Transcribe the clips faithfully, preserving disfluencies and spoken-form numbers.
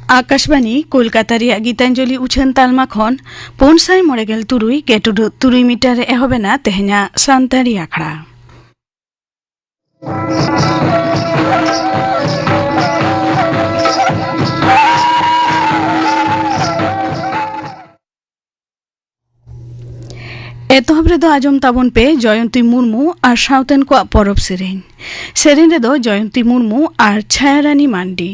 ᱟᱠᱟᱥᱵᱟᱱᱤ ᱠᱳᱞᱠᱟᱛᱟ ᱨᱮᱭᱟᱜ ᱜᱤᱛᱟᱧᱡᱚᱞᱤ ᱩᱪᱷᱟᱹᱱ ᱛᱟᱞᱢᱟ ᱠᱷᱚᱱ ᱯᱩᱱ ᱥᱟᱭ ᱢᱚᱬᱮ ᱜᱮᱞ ᱛᱩᱨᱩᱭ ᱜᱮᱴᱩᱰᱩ ᱛᱩᱨᱩᱭ ᱢᱤᱴᱟᱨ ᱨᱮ ᱮᱦᱚᱵ ᱮᱱᱟ ᱛᱮᱦᱮᱧᱟᱜ ᱥᱟᱱᱛᱟᱲᱤ ᱟᱠᱷᱲᱟ᱾ ᱮᱛᱚᱦᱚᱵ ᱨᱮᱫᱚ ᱟᱸᱡᱚᱢ ᱛᱟᱵᱚᱱ ᱯᱮ ᱡᱚᱭᱚᱱᱛᱤ ᱢᱩᱨᱢᱩ ᱟᱨ ᱥᱟᱶᱛᱮᱱ ᱠᱚᱣᱟᱜ ᱯᱚᱨᱚᱵᱽ ᱥᱮᱨᱮᱧ᱾ ᱥᱮᱨᱮᱧ ᱨᱮᱫᱚ ᱡᱚᱭᱚᱱᱛᱤ ᱢᱩᱨᱢᱩ ᱟᱨ ᱪᱷᱟᱭᱟᱨᱟᱱᱤ ᱢᱟᱱᱰᱤ᱾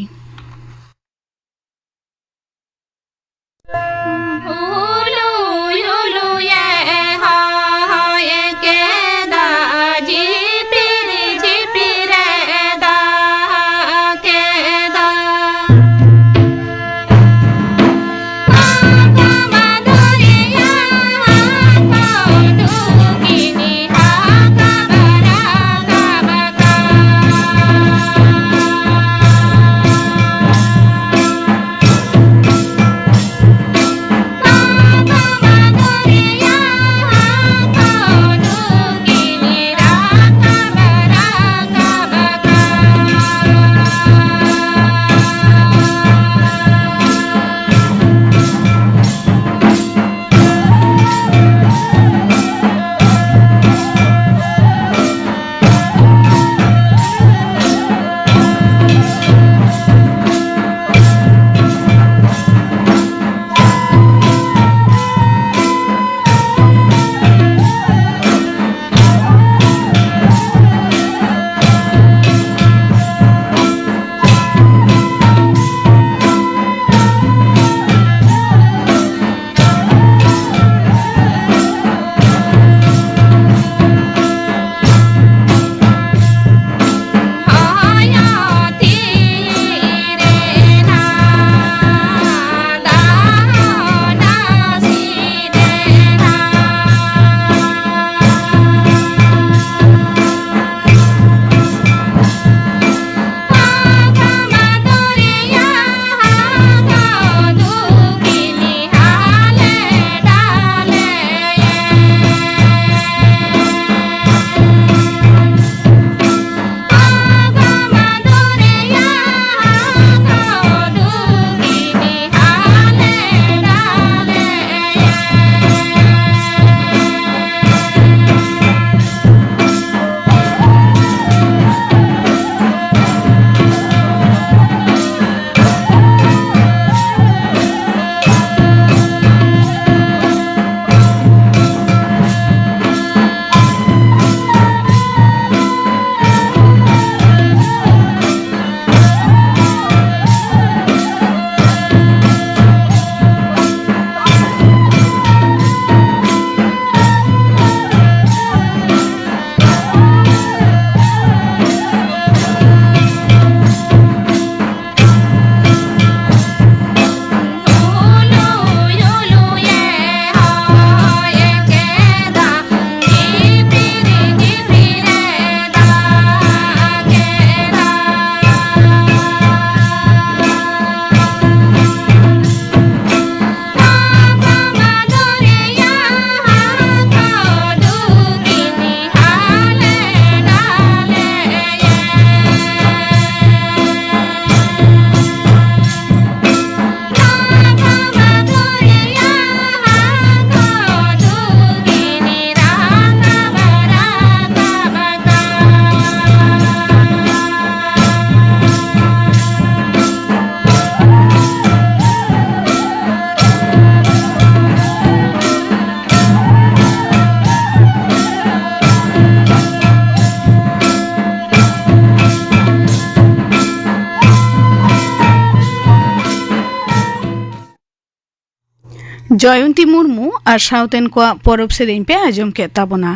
ᱡᱚᱭᱚᱱᱛᱤ ᱢᱩᱨᱢᱩ ᱟᱨ ᱥᱟᱶᱛᱮᱱ ᱠᱚᱣᱟᱜ ᱯᱚᱨᱚᱵᱽ ᱥᱮᱨᱮᱧ ᱯᱮ ᱟᱸᱡᱚᱢ ᱠᱮᱫ ᱛᱟᱵᱚᱱᱟ᱾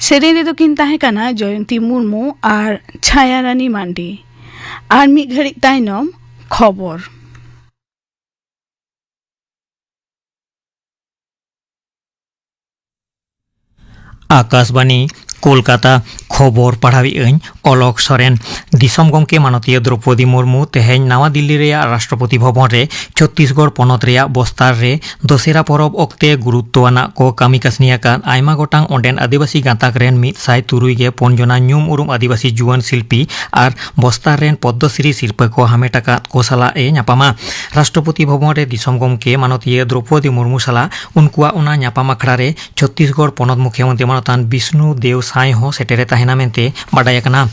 ᱥᱮᱨᱮᱧ ᱨᱮᱫᱚ ᱠᱤᱱ ᱛᱟᱦᱮᱸ ᱠᱟᱱᱟ ᱡᱚᱭᱚᱱᱛᱤ ᱢᱩᱨᱢᱩ ᱟᱨ ᱪᱷᱟᱭᱟ ᱨᱟᱱᱤ ᱢᱟᱱᱰᱤ᱾ ᱟᱨ ᱢᱤᱫ ᱜᱷᱟᱹᱲᱤᱡ ᱛᱟᱭᱱᱚᱢ ᱠᱷᱚᱵᱚᱨ᱾ ᱟᱠᱟᱥᱵᱟᱱᱤ, ᱠᱳᱞᱠᱟᱛᱟ᱾ ᱠᱷᱚᱵᱚᱨ ᱯᱟᱲᱦᱟᱣᱮᱫ ᱟᱹᱧ ᱚᱞᱚᱠ ᱥᱚᱨᱮᱱ᱾ ᱫᱤᱥᱚᱢ ᱜᱚᱢᱠᱮ ᱢᱟᱱᱚᱛᱤᱭᱟᱹ ᱫᱨᱚᱯᱚᱫᱤ ᱢᱩᱨᱢᱩ ᱛᱮᱦᱮᱧ ᱱᱟᱣᱟ ᱫᱤᱞᱞᱤ ᱨᱮᱭᱟᱜ ᱨᱟᱥᱴᱨᱚᱯᱚᱛᱤ ᱵᱷᱚᱵᱚᱱ ᱨᱮ ᱪᱷᱚᱛᱛᱤᱥᱜᱚᱲ ᱯᱚᱱᱚᱛ ᱨᱮᱭᱟᱜ ᱵᱚᱥᱛᱟᱨ ᱨᱮ ᱫᱚᱥᱮᱨᱟ ᱯᱚᱨᱚᱵᱽ ᱚᱠᱛᱮ ᱜᱩᱨᱩᱛᱛᱚ ᱟᱱᱟᱜ ᱠᱚ ᱠᱟᱹᱢᱤ ᱠᱟᱹᱥᱱᱤ ᱟᱠᱟᱫ ᱟᱭᱢᱟ ᱜᱚᱴᱟᱝ ᱚᱸᱰᱮᱱ ᱟᱹᱫᱤᱵᱟᱹᱥᱤ ᱜᱟᱸᱛᱟᱠ ᱨᱮᱱ ᱢᱤᱫ ᱥᱟᱭ ᱛᱩᱨᱩᱭ ᱜᱮ ᱯᱩᱱ ᱡᱚᱱᱟ ᱧᱩᱢ ᱩᱨᱩᱢ ᱟᱹᱫᱤᱵᱟᱹᱥᱤ ᱡᱩᱣᱟᱹᱱ ᱥᱤᱞᱯᱤ ᱟᱨ ᱵᱚᱥᱛᱟᱨ ᱨᱮᱱ ᱯᱚᱫᱽᱫᱚᱥᱨᱤ ᱥᱤᱨᱯᱟᱹ ᱠᱚ ᱦᱟᱢᱮᱴ ᱟᱠᱟᱫ ᱠᱚ ᱥᱟᱞᱟᱜ ᱮ ᱧᱟᱯᱟᱢᱟ᱾ ᱨᱟᱥᱴᱨᱚᱯᱚᱛᱤ ᱵᱷᱚᱵᱚᱱ ᱨᱮ ᱫᱤᱥᱚᱢ ᱜᱚᱢᱠᱮ ᱢᱟᱱᱚᱛᱤᱭᱟᱹ ᱫᱨᱚᱯᱚᱫᱤ ᱢᱩᱨᱢᱩ ᱥᱟᱞᱟᱜ ᱩᱱᱠᱩᱣᱟᱜ ᱚᱱᱟ ᱧᱟᱯᱟᱢ ᱟᱠᱷᱲᱟ ᱨᱮ ᱪᱷᱚᱛᱛᱤᱥᱜᱚᱲ ᱯᱚᱱᱚᱛ ᱢᱩᱠᱷᱭᱟᱹᱢᱚᱱᱛᱨᱤ ᱢᱟᱱᱚᱛᱟᱱ ᱵᱤᱥᱱᱩ ᱫᱮᱣ ᱥᱟᱭ ᱦᱚᱸ ᱥᱮᱴᱮᱨᱮ ᱛᱟᱦᱮᱱᱟ ᱢᱮᱱᱛᱮ ᱵᱟᱰᱟᱭ ᱟᱠᱟᱱᱟ᱾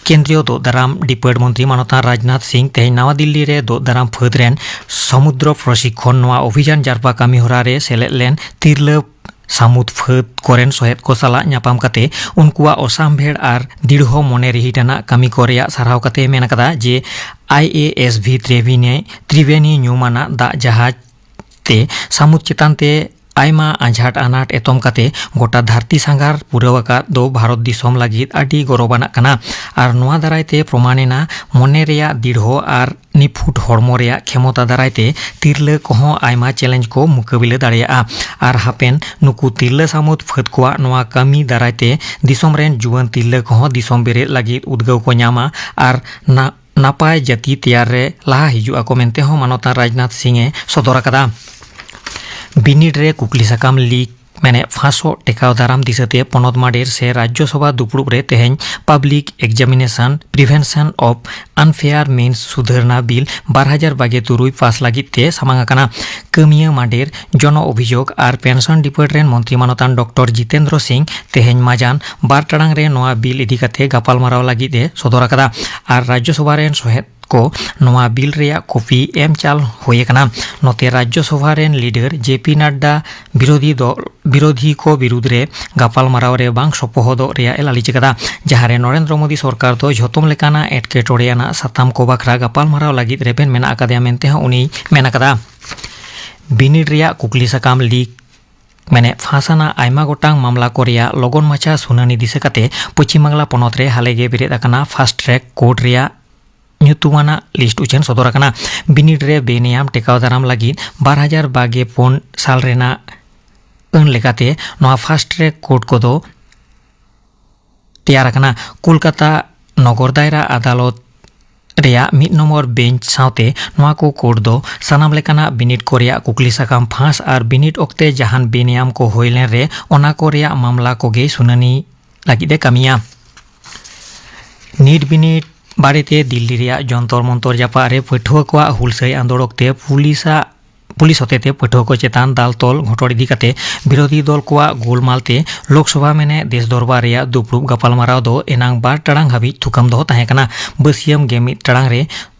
ᱠᱮᱱᱫᱨᱤᱭᱚ ᱫᱚᱜ ᱫᱟᱨᱟᱢ ᱰᱤᱯᱟᱨᱴ ᱢᱚᱱᱛᱨᱤ ᱢᱟᱱᱚᱛᱟᱱ ᱨᱟᱡᱽᱱᱟᱛᱷ ᱥᱤᱝ ᱛᱮᱦᱮᱧ ᱱᱟᱣᱟ ᱫᱤᱞᱞᱤ ᱨᱮ ᱫᱚᱜ ᱫᱟᱨᱟᱢ ᱯᱷᱟᱹᱫᱽ ᱨᱮᱱ ᱥᱚᱢᱩᱫᱨᱚ ᱯᱨᱚᱥᱤᱠᱠᱷᱚᱱ ᱱᱚᱣᱟ ᱚᱵᱷᱤᱡᱟᱱ ᱡᱟᱨᱯᱟ ᱠᱟᱹᱢᱤ ᱦᱚᱨᱟ ᱨᱮ ᱥᱮᱞᱮᱫ ᱞᱮᱱ ᱛᱤᱨᱞᱟᱹ ᱥᱟᱹᱢᱩᱫ ᱯᱷᱟᱹᱫᱽ ᱠᱚᱨᱮᱱ ᱥᱚᱦᱮᱫ ᱠᱚ ᱥᱟᱞᱟᱜ ᱧᱟᱯᱟᱢ ᱠᱟᱛᱮ ᱩᱱᱠᱩᱣᱟᱜ ᱚᱥᱟᱢᱵᱷᱮᱲ ᱟᱨ ᱫᱤᱲᱦᱚ ᱢᱚᱱᱮ ᱨᱤᱦᱤᱴ ᱟᱱᱟᱜ ᱠᱟᱹᱢᱤ ᱠᱚ ᱨᱮᱭᱟᱜ ᱥᱟᱨᱦᱟᱣ ᱠᱟᱛᱮ ᱢᱮᱱ ᱟᱠᱟᱫᱟ ᱡᱮ ᱟᱭ ᱮ ᱮᱥ ᱵᱷᱤ ᱛᱨᱤᱵᱮᱱᱤ, ᱛᱨᱤᱵᱮᱱᱤ ᱧᱩᱢᱟᱱᱟᱜ ᱫᱟᱜ ᱡᱟᱦᱟᱡᱽ ᱛᱮ ᱥᱟᱹᱢᱩᱫ ᱪᱮᱛᱟᱱ ᱛᱮ ᱟᱭᱢᱟ ᱟᱸᱡᱷᱟᱴ ᱟᱱᱟᱴ ᱮᱛᱚᱢ ᱠᱟᱛᱮ ᱜᱚᱴᱟ ᱫᱷᱟᱹᱨᱛᱤ ᱥᱟᱸᱜᱷᱟᱨ ᱯᱩᱨᱟᱹᱣ ᱟᱠᱟᱫ ᱫᱚ ᱵᱷᱟᱨᱚᱛ ᱫᱤᱥᱚᱢ ᱞᱟᱹᱜᱤᱫ ᱟᱹᱰᱤ ᱜᱚᱨᱚᱵᱟᱱᱟᱜ ᱠᱟᱱᱟ᱾ ᱟᱨ ᱱᱚᱣᱟ ᱫᱟᱨᱟᱭ ᱛᱮ ᱯᱨᱚᱢᱟᱱ ᱮᱱᱟ ᱢᱚᱱᱮ ᱨᱮᱭᱟᱜ ᱫᱤᱲᱦᱚ ᱟᱨ ᱱᱤᱯᱷᱩᱴ ᱦᱚᱲᱢᱚ ᱨᱮᱭᱟᱜ ᱠᱷᱮᱢᱚᱛᱟ ᱫᱟᱨᱟᱭ ᱛᱮ ᱛᱤᱨᱞᱟᱹ ᱠᱚᱦᱚᱸ ᱟᱭᱢᱟ ᱪᱮᱞᱮᱧᱡᱽ ᱠᱚ ᱢᱩᱠᱟᱹᱵᱤᱞᱟᱹ ᱫᱟᱲᱮᱭᱟᱜᱼᱟ᱾ ᱟᱨ ᱦᱟᱯᱮᱱ ᱱᱩᱠᱩ ᱛᱤᱨᱞᱟᱹ ᱥᱟᱹᱢᱩᱫ ᱯᱷᱟᱹᱫ ᱠᱚᱣᱟᱜ ᱱᱚᱣᱟ ᱠᱟᱹᱢᱤ ᱫᱟᱨᱟᱭ ᱛᱮ ᱫᱤᱥᱚᱢ ᱨᱮᱱ ᱡᱩᱣᱟᱹᱱ ᱛᱤᱨᱞᱟᱹ ᱠᱚᱦᱚᱸ ᱫᱤᱥᱚᱢ ᱵᱮᱨᱮᱫ ᱞᱟᱹᱜᱤᱫ ᱩᱫᱽᱜᱟᱹᱣ ᱠᱚ ᱧᱟᱢᱟ ᱟᱨ ᱱᱟ-, ᱱᱟᱯᱟᱭ ᱡᱟᱹᱛᱤ ᱛᱮᱭᱟᱨ ᱨᱮ ᱞᱟᱦᱟ ᱦᱤᱡᱩᱜ ᱟᱠᱚ ᱢᱮᱱᱛᱮ ᱦᱚᱸ ᱢᱟᱱᱚᱛᱟᱱ ᱨᱟᱡᱽᱱᱟᱛᱷ ᱥᱤᱝ ᱮ ᱥᱚᱫᱚᱨ ᱟᱠᱟᱫᱟ᱾ ᱵᱤᱱᱤᱰ ᱨᱮ ᱠᱩᱠᱞᱤ ᱥᱟᱠᱟᱢ ᱞᱤᱠ ᱢᱮᱱᱮᱫ ᱯᱷᱟᱸᱥᱚᱜ ᱴᱮᱠᱟᱣ ᱫᱟᱨᱟᱢ ᱫᱤᱥᱟᱹᱛᱮ ᱯᱚᱱᱚᱛ ᱢᱟᱰᱮᱨ ᱥᱮ ᱨᱟᱡᱽᱡᱚ ᱥᱚᱵᱷᱟ ᱫᱩᱯᱲᱩᱵ ᱨᱮ ᱛᱮᱦᱮᱧ Public Examination Prevention of Unfair Means ᱥᱩᱫᱷᱟᱹᱨᱱᱟ ᱵᱤᱞ ᱵᱟᱨ ᱦᱟᱡᱟᱨ ᱵᱟᱜᱮ ᱛᱩᱨᱩᱭ ᱯᱟᱥ ᱞᱟᱹᱜᱤᱫ ᱛᱮ ᱥᱟᱢᱟᱝ ᱟᱠᱟᱱᱟ᱾ ᱠᱟᱹᱢᱤᱭᱟᱹ ᱢᱟᱰᱮᱨ, ᱡᱚᱱᱚ ᱚᱵᱷᱤᱡᱳᱜᱽ ᱟᱨ ᱯᱮᱱᱥᱚᱱ ᱰᱤᱯᱟᱨᱴ ᱨᱮᱱ ᱢᱚᱱᱛᱨᱤ ᱢᱟᱱᱚᱛᱟᱱ ᱰᱚᱠᱴᱚᱨ ᱡᱤᱛᱮᱱᱫᱨᱚ ᱥᱤᱝ ᱛᱮᱦᱮᱧ ᱢᱟᱡᱟᱱ ᱵᱟᱨ ᱴᱟᱲᱟᱝ ᱨᱮ ᱱᱚᱣᱟ ᱵᱤᱞ ᱤᱫᱤ ᱠᱟᱛᱮ ᱜᱟᱯᱟᱞᱢᱟᱨᱟᱣ ᱞᱟᱹᱜᱤᱫ ᱮ ᱥᱚᱫᱚᱨ ᱟᱠᱟᱫᱟ᱾ ᱟᱨ ᱨᱟᱡᱽᱡᱚ ᱥᱚᱵᱷᱟ ᱨᱮᱱ ᱥᱚᱦᱮᱫ ᱠᱚ ᱱᱚᱣᱟ ᱵᱤᱞ ᱨᱮᱭᱟᱜ ᱠᱚᱯᱤ ᱮᱢ ᱪᱟᱞ ᱦᱩᱭ ᱟᱠᱟᱱᱟ᱾ ᱱᱚᱛᱮ ᱨᱟᱡᱽᱡᱚ ᱥᱚᱵᱷᱟ ᱨᱮᱱ ᱞᱤᱰᱟᱨ ᱡᱮ ᱯᱤ ᱱᱟᱰᱰᱟ ᱵᱤᱨᱳᱫᱷᱤ ᱫᱚ, ᱵᱤᱨᱳᱫᱷᱤ ᱠᱚ ᱵᱤᱨᱩᱫᱽ ᱨᱮ ᱜᱟᱯᱟᱞᱢᱟᱨᱟᱣ ᱨᱮ ᱵᱟᱝ ᱥᱚᱯᱚᱦᱚᱫᱚᱜ ᱨᱮᱭᱟᱜ ᱮ ᱞᱟᱹᱞᱤᱥ ᱟᱠᱟᱫᱟ, ᱡᱟᱦᱟᱸ ᱨᱮ ᱱᱚᱨᱮᱱᱫᱨᱚ ᱢᱳᱫᱤ ᱥᱚᱨᱠᱟᱨ ᱫᱚ ᱡᱷᱚᱛᱚᱢ ᱞᱮᱠᱟᱱᱟᱜ ᱮᱴᱠᱮᱴᱚᱬᱮ ᱟᱱᱟᱜ ᱥᱟᱛᱟᱢ ᱠᱚ ᱵᱟᱠᱷᱨᱟ ᱜᱟᱯᱟᱞᱢᱟᱨᱟᱣ ᱞᱟᱹᱜᱤᱫ ᱨᱮᱵᱮᱱ ᱢᱮᱱᱟᱜ ᱟᱠᱟᱫᱮᱭᱟ ᱢᱮᱱᱛᱮ ᱦᱚᱸ ᱩᱱᱤᱭ ᱢᱮᱱ ᱟᱠᱟᱫᱟ᱾ ᱵᱤᱱᱤᱰ ᱨᱮᱭᱟᱜ ᱠᱩᱠᱞᱤ ᱥᱟᱠᱟᱢ ᱞᱤᱠ ᱢᱮᱱᱮ ᱯᱷᱟᱸᱥ ᱟᱱᱟᱜ ᱟᱭᱢᱟ ᱜᱚᱴᱟᱝ ᱢᱟᱢᱞᱟ ᱠᱚ ᱨᱮᱭᱟᱜ ᱞᱚᱜᱚᱱ ᱢᱟᱪᱷᱟ ᱥᱩᱱᱟᱹᱱᱤ ᱫᱤᱥᱟᱹ ᱠᱟᱛᱮ ᱯᱚᱪᱷᱤᱢ ᱵᱟᱝᱞᱟ ᱯᱚᱱᱚᱛ ᱨᱮ ᱦᱟᱞᱮ ᱜᱮ ᱵᱮᱨᱮᱫ ᱟᱠᱟᱱᱟ ᱯᱷᱟᱥᱴ ᱴᱨᱮᱠ ᱠᱳᱨᱴ ᱨᱮᱭᱟᱜ ᱧᱩᱛᱩᱢᱟᱱᱟᱜ ᱞᱤᱥᱴ ᱩᱪᱷᱟᱹᱱ ᱥᱚᱫᱚᱨ ᱟᱠᱟᱱᱟ᱾ ᱵᱤᱱᱤᱰ ᱨᱮ ᱵᱮᱱᱮᱭᱟᱢ ᱴᱮᱠᱟᱣ ᱫᱟᱨᱟᱢ ᱞᱟᱹᱜᱤᱫ ᱵᱟᱨ ᱦᱟᱡᱟᱨ ᱵᱟᱜᱮ ᱯᱩᱱ ᱥᱟᱞ ᱨᱮᱱᱟᱜ ᱟᱹᱱ ᱞᱮᱠᱟᱛᱮ ᱱᱚᱣᱟ ᱯᱷᱟᱥᱴ ᱴᱨᱮᱠ ᱠᱳᱨᱴ ᱠᱚᱫᱚ ᱛᱮᱭᱟᱨ ᱟᱠᱟᱱᱟ᱾ ᱠᱳᱞᱠᱟᱛᱟ ᱱᱚᱜᱚᱨ ᱫᱟᱭᱨᱟ ᱟᱫᱟᱞᱚᱛ ᱨᱮᱭᱟᱜ ᱢᱤᱫ ᱱᱚᱢᱵᱚᱨ ᱵᱮᱧᱪ ᱥᱟᱶᱛᱮ ᱱᱚᱣᱟ ᱠᱚ ᱠᱳᱨᱴ ᱫᱚ ᱥᱟᱱᱟᱢ ᱞᱮᱠᱟᱱᱟᱜ ᱵᱤᱱᱤᱰ ᱠᱚ ᱨᱮᱭᱟᱜ ᱠᱩᱠᱞᱤ ᱥᱟᱠᱟᱢ ᱯᱷᱟᱸᱥ ᱟᱨ ᱵᱤᱱᱤᱰ ᱚᱠᱛᱮ ᱡᱟᱦᱟᱱ ᱵᱮᱱᱮᱭᱟᱢ ᱠᱚ ᱦᱩᱭ ᱞᱮᱱ ᱨᱮ ᱚᱱᱟ ᱠᱚ ᱨᱮᱭᱟᱜ ᱢᱟᱢᱞᱟ ᱠᱚᱜᱮ ᱥᱩᱱᱟᱹᱱᱤ ᱞᱟᱹᱜᱤᱫ ᱮ ᱠᱟᱹᱢᱤᱭᱟ᱾ ᱱᱤᱴ ᱵᱤᱱᱤᱰ ᱵᱟᱨᱮᱛᱮ ᱫᱤᱞᱞᱤ ᱨᱮᱭᱟᱜ ᱡᱚᱱᱛᱚᱨ ᱢᱚᱱᱛᱚᱨ ᱡᱟᱯᱟᱜ ᱨᱮ ᱯᱟᱹᱴᱷᱩᱣᱟᱹ ᱠᱚᱣᱟᱜ ᱦᱩᱞᱥᱟᱹᱭ ᱟᱸᱫᱳᱲ ᱚᱠᱛᱮ ᱯᱩᱞᱤᱥᱟᱜ ᱯᱩᱞᱤᱥ ᱦᱚᱛᱮᱛᱮ ᱯᱟᱹᱴᱷᱩᱣᱟᱹ ᱠᱚ ᱪᱮᱛᱟᱱ ᱫᱟᱞ ᱛᱚᱞ ᱜᱷᱚᱴᱚᱱ ᱤᱫᱤ ᱠᱟᱛᱮ ᱵᱤᱨᱳᱫᱷᱤ ᱫᱚᱞ ᱠᱚᱣᱟᱜ ᱜᱳᱞᱢᱟᱞ ᱛᱮ ᱞᱳᱠᱥᱚᱵᱷᱟ ᱢᱮᱱᱮ ᱫᱮᱥ ᱫᱚᱨᱵᱟᱨ ᱨᱮᱭᱟᱜ ᱫᱩᱯᱲᱩᱵ ᱜᱟᱯᱟᱞᱢᱟᱨᱟᱣ ᱫᱚ ᱮᱱᱟᱝ ᱵᱟᱨ ᱴᱟᱲᱟᱝ ᱦᱟᱹᱵᱤᱡ ᱛᱷᱩᱠᱟᱹᱢ ᱫᱚᱦᱚ ᱛᱟᱦᱮᱸ ᱠᱟᱱᱟ᱾ ᱵᱟᱹᱥᱤᱭᱟᱹᱢ ᱜᱮ ᱢᱤᱫ ᱴᱟᱲᱟᱝ ᱨᱮ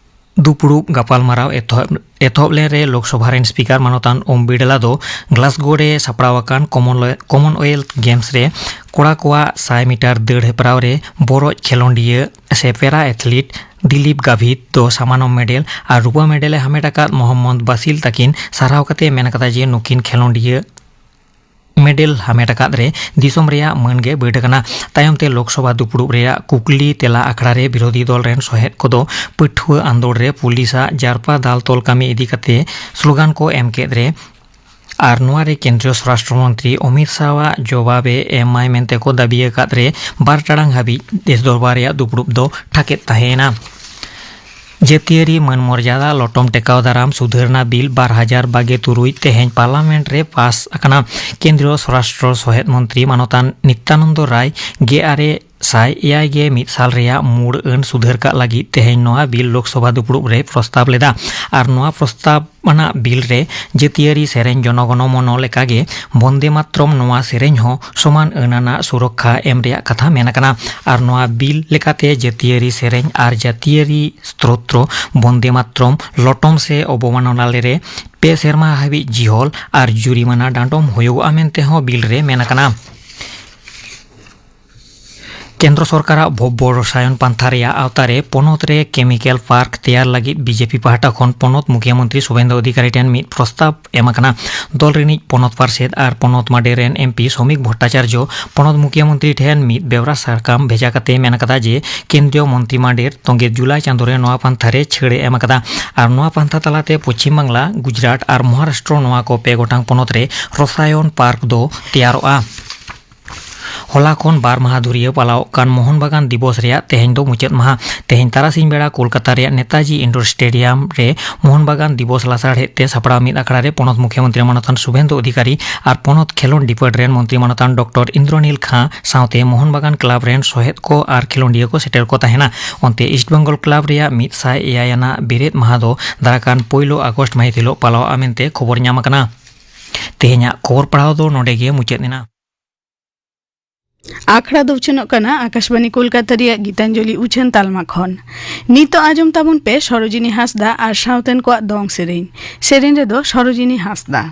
ᱫᱩᱯᱲᱩᱵ ᱜᱟᱯᱟᱞᱢᱟᱨᱟᱣ ᱮᱛᱚᱦᱚᱵ, ᱮᱛᱚᱦᱚᱵ ᱞᱮᱱ ᱨᱮ ᱞᱳᱠᱥᱚᱵᱷᱟ ᱨᱮᱱ ᱥᱯᱤᱠᱟᱨ ᱢᱟᱱᱚᱛᱟᱱ ᱳᱢ ᱵᱤᱲᱞᱟ ᱫᱚ ᱜᱞᱟᱥᱜᱳ ᱨᱮ ᱥᱟᱯᱲᱟᱣ ᱟᱠᱟᱱ ᱠᱚᱢᱚᱱᱞᱚ-, ᱠᱚᱢᱚᱱᱣᱮᱞᱛᱷ ᱜᱮᱢᱥ ᱨᱮ ᱠᱚᱲᱟ ᱠᱚᱣᱟᱜ ᱥᱟᱭ ᱢᱤᱴᱟᱨ ᱫᱟᱹᱲ ᱦᱮᱯᱨᱟᱣ ᱨᱮ ᱵᱚᱨᱚᱡ ᱠᱷᱮᱞᱳᱸᱰᱤᱭᱟᱹ ᱥᱮ ᱯᱮᱨᱟ ᱮᱛᱷᱞᱤᱴ ᱫᱤᱞᱤᱯ ᱜᱟᱵᱷᱤᱛ ᱫᱚ ᱥᱟᱢᱟᱱᱚᱢ ᱢᱮᱰᱮᱞ ᱟᱨ ᱨᱩᱯᱟᱹ ᱢᱮᱰᱮᱞ ᱮ ᱦᱟᱢᱮᱴ ᱟᱠᱟᱫ ᱢᱚᱦᱚᱢᱢᱚᱫᱽ ᱵᱟᱥᱤᱞ ᱛᱟᱹᱠᱤᱱ ᱥᱟᱨᱦᱟᱣ ᱠᱟᱛᱮ ᱢᱮᱱ ᱟᱠᱟᱫᱟ ᱡᱮ ᱱᱩᱠᱤᱱ ᱠᱷᱮᱞᱳᱸᱰᱤᱭᱟᱹ ᱢᱮᱰᱮᱞ ᱦᱟᱢᱮᱴ ᱟᱠᱟᱫ ᱨᱮ ᱫᱤᱥᱚᱢ ᱨᱮᱭᱟᱜ ᱢᱟᱹᱱ ᱜᱮ ᱵᱟᱹᱰ ᱟᱠᱟᱱᱟ᱾ ᱛᱟᱭᱚᱢ ᱛᱮ ᱞᱳᱠᱥᱚᱵᱷᱟ ᱫᱩᱯᱲᱩᱵ ᱨᱮᱭᱟᱜ ᱠᱩᱠᱞᱤ ᱛᱮᱞᱟ ᱟᱠᱷᱲᱟ ᱨᱮ ᱵᱤᱨᱳᱫᱷᱤ ᱫᱚᱞ ᱨᱮᱱ ᱥᱚᱦᱮᱫ ᱠᱚᱫᱚ ᱯᱟᱹᱴᱷᱩᱣᱟᱹ ᱟᱱᱫᱳᱲ ᱨᱮ ᱯᱩᱞᱤᱥᱟᱜ ᱡᱟᱨᱯᱟ ᱫᱟᱞ ᱛᱚᱞ ᱠᱟᱹᱢᱤ ᱤᱫᱤ ᱠᱟᱛᱮ ᱥᱞᱳᱜᱟᱱ ᱠᱚ ᱮᱢ ᱠᱮᱫ ᱨᱮ ᱟᱨ ᱱᱚᱣᱟ ᱨᱮ ᱠᱮᱱᱫᱨᱤᱭᱚ ᱥᱚᱨᱟᱥᱴᱨᱚ ᱢᱚᱱᱛᱨᱤ ᱚᱢᱤᱛ ᱥᱟᱦᱟᱣᱟᱜ ᱡᱚᱵᱟᱵ ᱮ ᱮᱢᱟᱭ ᱢᱮᱱᱛᱮ ᱠᱚ ᱫᱟᱹᱵᱤ ᱟᱠᱟᱫ ᱨᱮ ᱵᱟᱨ ᱴᱟᱲᱟᱝ ᱦᱟᱹᱵᱤᱡ ᱫᱮᱥ ᱫᱚᱨᱵᱟᱨ ᱨᱮᱭᱟᱜ ᱫᱩᱯᱲᱩᱵ ᱫᱚ ᱴᱷᱟᱠᱮᱫ ᱛᱟᱦᱮᱸᱭᱮᱱᱟ᱾ ᱡᱟᱹᱛᱤᱭᱟᱹᱨᱤ ᱢᱟᱹᱱ ᱢᱚᱨᱡᱟᱫᱟ ᱞᱚᱴᱚᱢ ᱴᱮᱠᱟᱣ ᱫᱟᱨᱟᱢ ᱥᱩᱫᱷᱟᱹᱨᱱᱟ ᱵᱤᱞ ᱵᱟᱨ ᱦᱟᱡᱟᱨ ᱵᱟᱜᱮ ᱛᱩᱨᱩᱭ ᱛᱮᱦᱮᱧ ᱯᱟᱨᱞᱟᱢᱮᱱᱴ ᱨᱮ ᱯᱟᱥ ᱟᱠᱟᱱᱟ᱾ ᱠᱮᱱᱫᱨᱤᱭᱚ ᱥᱚᱨᱟᱥᱴᱨᱚ ᱥᱚᱦᱮᱫ ᱢᱚᱱᱛᱨᱤ ᱢᱟᱱᱚᱛᱟᱱ ᱱᱤᱛᱭᱟᱱᱚᱱᱫᱚ ᱨᱟᱭ ᱜᱮ ᱟᱨᱮ ᱥᱟᱭ ᱮᱭᱟᱭ ᱜᱮ ᱢᱤᱫ ᱥᱟᱞ ᱨᱮᱭᱟᱜ ᱢᱩᱲ ᱟᱹᱱ ᱥᱩᱫᱷᱟᱹᱨ ᱠᱟᱜ ᱞᱟᱹᱜᱤᱫ ᱛᱮᱦᱮᱧ ᱱᱚᱣᱟ ᱵᱤᱞ ᱞᱳᱠᱥᱚᱵᱷᱟ ᱫᱩᱯᱲᱩᱵ ᱨᱮ ᱯᱨᱚᱥᱛᱟᱵ ᱞᱮᱫᱟ᱾ ᱟᱨ ᱱᱚᱣᱟ ᱯᱨᱚᱥᱛᱟᱵ ᱟᱱᱟᱜ ᱵᱤᱞ ᱨᱮ ᱡᱟᱹᱛᱤᱭᱟᱹᱨᱤ ᱥᱮᱨᱮᱧ ᱡᱚᱱᱚᱜᱚᱱᱚ ᱢᱚᱱᱚ ᱞᱮᱠᱟᱜᱮ ᱵᱚᱱᱫᱮ ᱢᱟᱛᱨᱚᱢ ᱱᱚᱣᱟ ᱥᱮᱨᱮᱧ ᱦᱚᱸ ᱥᱚᱢᱟᱱ ᱟᱹᱱ ᱟᱱᱟᱜ ᱥᱩᱨᱚᱠᱠᱷᱟ ᱮᱢ ᱨᱮᱭᱟᱜ ᱠᱟᱛᱷᱟ ᱢᱮᱱ ᱟᱠᱟᱱᱟ᱾ ᱟᱨ ᱱᱚᱣᱟ ᱵᱤᱞ ᱞᱮᱠᱟᱛᱮ ᱡᱟᱹᱛᱤᱭᱟᱹᱨᱤ ᱥᱮᱨᱮᱧ ᱟᱨ ᱡᱟᱹᱛᱤᱭᱟᱹᱨᱤ ᱥᱛᱨᱳᱛᱨᱚ ᱵᱚᱱᱫᱮ ᱢᱟᱛᱨᱚᱢ ᱞᱚᱴᱚᱢ ᱥᱮ ᱚᱵᱚᱢᱟᱱᱚᱱᱟ ᱨᱮ ᱯᱮ ᱥᱮᱨᱢᱟ ᱦᱟᱹᱵᱤᱡ ᱡᱤᱦᱚᱞ ᱟᱨ ᱡᱩᱨᱤᱢᱟᱱᱟ ᱰᱟᱸᱰᱚᱢ ᱦᱩᱭᱩᱜᱼᱟ ᱢᱮᱱᱛᱮ ᱦᱚᱸ ᱵᱤᱞ ᱨᱮ ᱢᱮᱱ ᱟᱠᱟᱱᱟ᱾ ᱠᱮᱱᱫᱨᱚ ᱥᱚᱨᱠᱟᱨᱟᱜ ᱵᱷᱚᱵᱽᱵᱚ ᱨᱚᱥᱟᱭᱚᱱ ᱯᱟᱱᱛᱷᱟ ᱨᱮᱭᱟᱜ ᱟᱣᱛᱟ ᱨᱮ ᱯᱚᱱᱚᱛ ᱨᱮ ᱠᱮᱢᱤᱠᱮᱞ ᱯᱟᱨᱠ ᱛᱮᱭᱟᱨ ᱞᱟᱹᱜᱤᱫ ᱵᱤᱡᱮᱯᱤ ᱯᱟᱦᱴᱟ ᱠᱷᱚᱱ ᱯᱚᱱᱚᱛ ᱢᱩᱠᱷᱤᱭᱟᱹ ᱢᱚᱱᱛᱨᱤ ᱥᱩᱵᱷᱮᱱᱫᱩ ᱚᱫᱷᱤᱠᱟᱨᱤ ᱴᱷᱮᱱ ᱢᱤᱫ ᱯᱨᱚᱥᱛᱟᱵ ᱮᱢ ᱟᱠᱟᱱᱟ᱾ ᱫᱚᱞ ᱨᱤᱱᱤᱡ ᱯᱚᱱᱚᱛ ᱯᱟᱨᱥᱮᱛ ᱟᱨ ᱯᱚᱱᱚᱛ ᱢᱟᱰᱮᱨ ᱨᱮᱱ ᱮᱢᱯᱤ ᱥᱚᱢᱤᱠ ᱵᱷᱚᱴᱴᱟᱪᱟᱨᱡᱚ ᱯᱚᱱᱚᱛ ᱢᱩᱠᱷᱤᱭᱟᱹ ᱢᱚᱱᱛᱨᱤ ᱴᱷᱮᱱ ᱢᱤᱫ ᱵᱮᱣᱨᱟ ᱥᱟᱠᱟᱢ ᱵᱷᱮᱡᱟ ᱠᱟᱛᱮ ᱢᱮᱱ ᱟᱠᱟᱫᱟ ᱡᱮ ᱠᱮᱱᱫᱨᱤᱭᱚ ᱢᱚᱱᱛᱨᱤ ᱢᱟᱰᱮᱨ ᱛᱚᱸᱜᱮ ᱡᱩᱞᱟᱭ ᱪᱟᱸᱫᱚ ᱨᱮ ᱱᱚᱣᱟ ᱯᱟᱱᱛᱷᱟ ᱨᱮ ᱪᱷᱟᱹᱲ ᱮ ᱮᱢ ᱟᱠᱟᱫᱟ ᱟᱨ ᱱᱚᱣᱟ ᱯᱟᱱᱛᱷᱟ ᱛᱟᱞᱟᱛᱮ ᱯᱚᱪᱷᱤᱢ ᱵᱟᱝᱞᱟ, ᱜᱩᱡᱽᱨᱟᱴ ᱟᱨ ᱢᱚᱦᱟᱨᱟᱥᱴᱨᱚ ᱱᱚᱣᱟ ᱠᱚ ᱯᱮ ᱜᱚᱴᱟᱝ ᱯᱚᱱᱚᱛ ᱨᱮ ᱨᱚᱥᱟᱭᱚᱱ ᱯᱟᱨᱠ ᱫᱚ ᱛᱮᱭᱟᱨᱚᱜᱼᱟ᱾ ᱦᱚᱞᱟ ᱠᱷᱚᱱ ᱵᱟᱨ ᱢᱟᱦᱟ ᱫᱷᱩᱨᱤᱭᱟᱹ ᱯᱟᱞᱟᱣᱚᱜ ᱠᱟᱱ ᱢᱳᱦᱚᱱ ᱵᱟᱜᱟᱱ ᱫᱤᱵᱚᱥ ᱨᱮᱭᱟᱜ ᱛᱮᱦᱮᱧ ᱫᱚ ᱢᱩᱪᱟᱹᱫ ᱢᱟᱦᱟ᱾ ᱛᱮᱦᱮᱧ ᱛᱟᱨᱟᱥᱤᱧ ᱵᱮᱲᱟ ᱠᱳᱞᱠᱟᱛᱟ ᱨᱮᱭᱟᱜ ᱱᱮᱛᱟᱡᱤ ᱤᱱᱰᱳᱨ ᱥᱴᱮᱰᱤᱭᱟᱢ ᱨᱮ ᱢᱳᱦᱚᱱ ᱵᱟᱜᱟᱱ ᱫᱤᱵᱚᱥ ᱞᱟᱥᱟᱲᱦᱮᱫ ᱛᱮ ᱥᱟᱯᱲᱟᱣ ᱢᱤᱫ ᱟᱠᱷᱲᱟ ᱨᱮ ᱯᱚᱱᱚᱛ ᱢᱩᱠᱷᱭᱟᱹ ᱢᱚᱱᱛᱨᱤ ᱢᱟᱱᱚᱛᱟᱱ ᱥᱩᱵᱷᱮᱱᱫᱩ ᱚᱫᱷᱤᱠᱟᱨᱤ ᱟᱨ ᱯᱚᱱᱚᱛ ᱠᱷᱮᱞᱳᱰ ᱰᱤᱯᱟᱨᱴ ᱨᱮᱱ ᱢᱚᱱᱛᱨᱤ ᱢᱟᱱᱚᱛᱟᱱ ᱰᱚᱠᱴᱚᱨ ᱤᱱᱫᱨᱚᱱᱤᱞ ᱠᱷᱟᱸ ᱥᱟᱶᱛᱮ ᱢᱳᱦᱚᱱ ᱵᱟᱜᱟᱱ ᱠᱞᱟᱵᱽ ᱨᱮᱱ ᱥᱚᱦᱮᱫ ᱠᱚ ᱟᱨ ᱠᱷᱮᱞᱳᱰᱤᱭᱟᱹ ᱠᱚ ᱥᱮᱴᱮᱨ ᱠᱚ ᱛᱟᱦᱮᱱᱟ᱾ ᱚᱱᱛᱮ ᱤᱥᱴ ᱵᱮᱝᱜᱚᱞ ᱠᱞᱟᱵᱽ ᱨᱮᱭᱟᱜ ᱢᱤᱫ ᱥᱟᱭ ᱮᱭᱟᱭ ᱟᱱᱟᱜ ᱵᱮᱨᱮᱫ ᱢᱟᱦᱟ ᱫᱚ ᱫᱟᱨᱟᱠᱟᱱ ᱯᱳᱭᱞᱳ ᱟᱜᱚᱥᱴ ᱢᱟᱹᱦᱤᱛ ᱦᱤᱞᱳᱜ ᱯᱟᱞᱟᱣᱚᱜᱼᱟ ᱢᱮᱱᱛᱮ ᱠᱷᱚᱵᱚᱨ ᱧᱟᱢ ᱟᱠᱟᱱᱟ᱾ ᱛᱮᱦᱮᱧᱟᱜ ᱠᱷᱚᱵᱚᱨ ᱯᱟᱲᱦᱟᱣ ᱫᱚ ᱱᱚᱰᱮ ᱜᱮ ᱢᱩᱪᱟᱹᱫ ᱮᱱᱟ᱾ ᱟᱠᱷᱲᱟ ᱫᱚ ᱩᱪᱷᱟᱹᱱᱚᱜ ᱠᱟᱱᱟ ᱟᱠᱟᱥᱵᱟᱱᱤ ᱠᱳᱞᱠᱟᱛᱟ ᱨᱮᱭᱟᱜ ᱜᱤᱛᱟᱧᱡᱚᱞᱤ ᱩᱪᱷᱟᱹᱱ ᱛᱟᱞᱢᱟ ᱠᱷᱚᱱ᱾ ᱱᱤᱛᱚᱜ ᱟᱸᱡᱚᱢ ᱛᱟᱵᱚᱱ ᱯᱮ ᱥᱚᱨᱳᱡᱤᱱᱤ ᱦᱟᱸᱥᱫᱟ ᱟᱨ ᱥᱟᱶᱛᱮᱱ ᱠᱚᱣᱟᱜ ᱫᱚᱝ ᱥᱮᱨᱮᱧ᱾ ᱥᱮᱨᱮᱧ ᱨᱮᱫᱚ ᱥᱚᱨᱳᱡᱤᱱᱤ ᱦᱟᱸᱥᱫᱟ᱾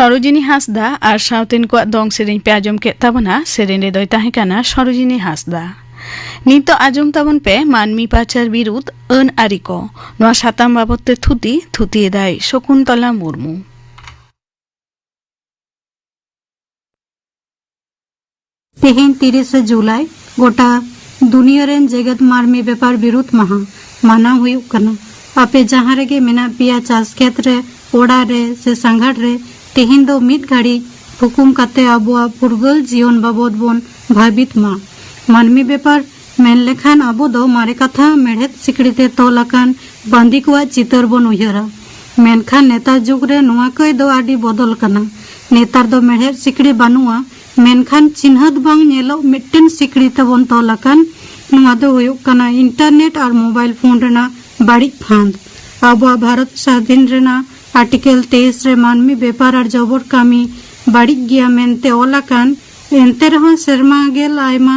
ᱥᱚᱨᱳᱡᱤᱱᱤ ᱦᱟᱸᱥᱫᱟ ᱟᱨ ᱥᱟᱶᱛᱮᱱ ᱠᱚᱣᱟᱜ ᱫᱚᱝ ᱥᱮᱨᱮᱧ ᱯᱮ ᱟᱸᱡᱚᱢ ᱠᱮᱫ ᱛᱟᱵᱚᱱᱟ᱾ ᱥᱮᱨᱮᱧ ᱨᱮᱫᱚᱭ ᱛᱟᱦᱮᱸ ᱠᱟᱱᱟ ᱥᱚᱨᱳᱡᱤᱱᱤ ᱦᱟᱸᱥᱫᱟ᱾ ᱱᱤᱛᱚᱜ ᱟᱸᱡᱚᱢ ᱛᱟᱵᱚᱱ ᱯᱮ ᱢᱟᱹᱱᱢᱤ ᱯᱟᱪᱟᱨ ᱵᱤᱨᱩᱫᱷ ᱟᱹᱱ ᱟᱹᱨᱤ ᱠᱚ᱾ ᱱᱚᱣᱟ ᱥᱟᱛᱟᱢ ᱵᱟᱵᱚᱛ ᱛᱮ ᱛᱷᱩᱛᱤ, ᱛᱷᱩᱛᱤᱭᱮᱫᱟᱭ ᱥᱚᱠᱩᱱᱛᱚᱞᱟ ᱢᱩᱨᱢᱩ᱾ ᱛᱮᱦᱮᱧ ᱛᱤᱨᱤᱥᱮ ᱡᱩᱞᱟᱭ ᱜᱚᱴᱟ ᱫᱩᱱᱤᱭᱟᱹ ᱨᱮᱱ ᱡᱮᱜᱮᱛ ᱢᱟᱹᱱᱢᱤ ᱵᱮᱯᱟᱨ ᱵᱤᱨᱩᱫᱷ ᱢᱟᱦᱟ ᱢᱟᱱᱟᱣ ᱦᱩᱭᱩᱜ ᱠᱟᱱᱟ᱾ ᱟᱯᱮ ᱡᱟᱦᱟᱸ ᱨᱮᱜᱮ ᱢᱮᱱᱟᱜ ᱯᱮᱭᱟ, ᱪᱟᱥ ᱠᱷᱮᱛ ᱨᱮ, ᱚᱲᱟᱜ ᱨᱮ ᱥᱮ ᱥᱟᱸᱜᱷᱟᱨ ᱨᱮ, ᱛᱮᱦᱮᱧ ᱫᱚ ᱢᱤᱫ ᱜᱷᱟᱹᱲᱤᱡ ᱛᱷᱩᱠᱩᱢ ᱠᱟᱛᱮ ᱟᱵᱚᱣᱟᱜ ᱯᱷᱩᱨᱜᱟᱹᱞ ᱡᱤᱭᱚᱱ ᱵᱟᱵᱚᱫ ᱵᱚᱱ ᱵᱷᱟᱹᱵᱤᱛ ᱢᱟ᱾ ᱢᱟᱹᱱᱢᱤ ᱵᱮᱯᱟᱨ ᱢᱮᱱ ᱞᱮᱠᱷᱟᱱ ᱟᱵᱚ ᱫᱚ ᱢᱟᱨᱮ ᱠᱟᱛᱷᱟ ᱢᱮᱲᱦᱮᱫ ᱥᱤᱠᱲᱤ ᱛᱮ ᱛᱚᱞ ᱟᱠᱟᱱ ᱵᱟᱸᱫᱤ ᱠᱚᱣᱟᱜ ᱪᱤᱛᱟᱹᱨ ᱵᱚᱱ ᱩᱭᱦᱟᱹᱨᱟ᱾ ᱢᱮᱱᱠᱷᱟᱱ ᱱᱮᱛᱟᱨ ᱡᱩᱜᱽ ᱨᱮ ᱱᱚᱣᱟ ᱠᱟᱹᱭ ᱫᱚ ᱟᱹᱰᱤ ᱵᱚᱫᱚᱞ ᱠᱟᱱᱟ᱾ ᱱᱮᱛᱟᱨ ᱫᱚ ᱢᱮᱲᱦᱮᱫ ᱥᱤᱠᱲᱤ ᱵᱟᱹᱱᱩᱜᱼᱟ, ᱢᱮᱱᱠᱷᱟᱱ ᱪᱤᱱᱦᱟᱹᱛ ᱵᱟᱝ ᱧᱮᱞᱚᱜ ᱢᱤᱫᱴᱮᱱ ᱥᱤᱠᱲᱤ ᱛᱮᱵᱚᱱ ᱛᱚᱞ ᱟᱠᱟᱱ᱾ ᱱᱚᱣᱟ ᱫᱚ ᱦᱩᱭᱩᱜ ᱠᱟᱱᱟ ᱤᱱᱴᱟᱨᱱᱮᱴ ᱟᱨ ᱢᱳᱵᱟᱭᱤᱞ ᱯᱷᱳᱱ ᱨᱮᱱᱟᱜ ᱵᱟᱹᱲᱤᱡ ᱯᱷᱟᱸᱫᱽ᱾ ᱟᱵᱚᱣᱟᱜ ᱵᱷᱟᱨᱚᱛ ᱥᱟᱹᱫᱷᱤᱱ ᱨᱮᱱᱟᱜ ᱟᱨᱴᱤᱠᱮᱞ ᱛᱮᱭᱤᱥ ᱨᱮ ᱢᱟᱹᱱᱢᱤ ᱵᱮᱯᱟᱨ ᱟᱨ ᱡᱚᱵᱚᱨ ᱠᱟᱹᱢᱤ ᱵᱟᱹᱲᱤᱡ ᱜᱮᱭᱟ ᱢᱮᱱᱛᱮ ᱚᱞ ᱟᱠᱟᱱ᱾ ᱮᱱᱛᱮ ᱨᱮᱦᱚᱸ ᱥᱮᱨᱢᱟ ᱜᱮᱞ ᱟᱭᱢᱟ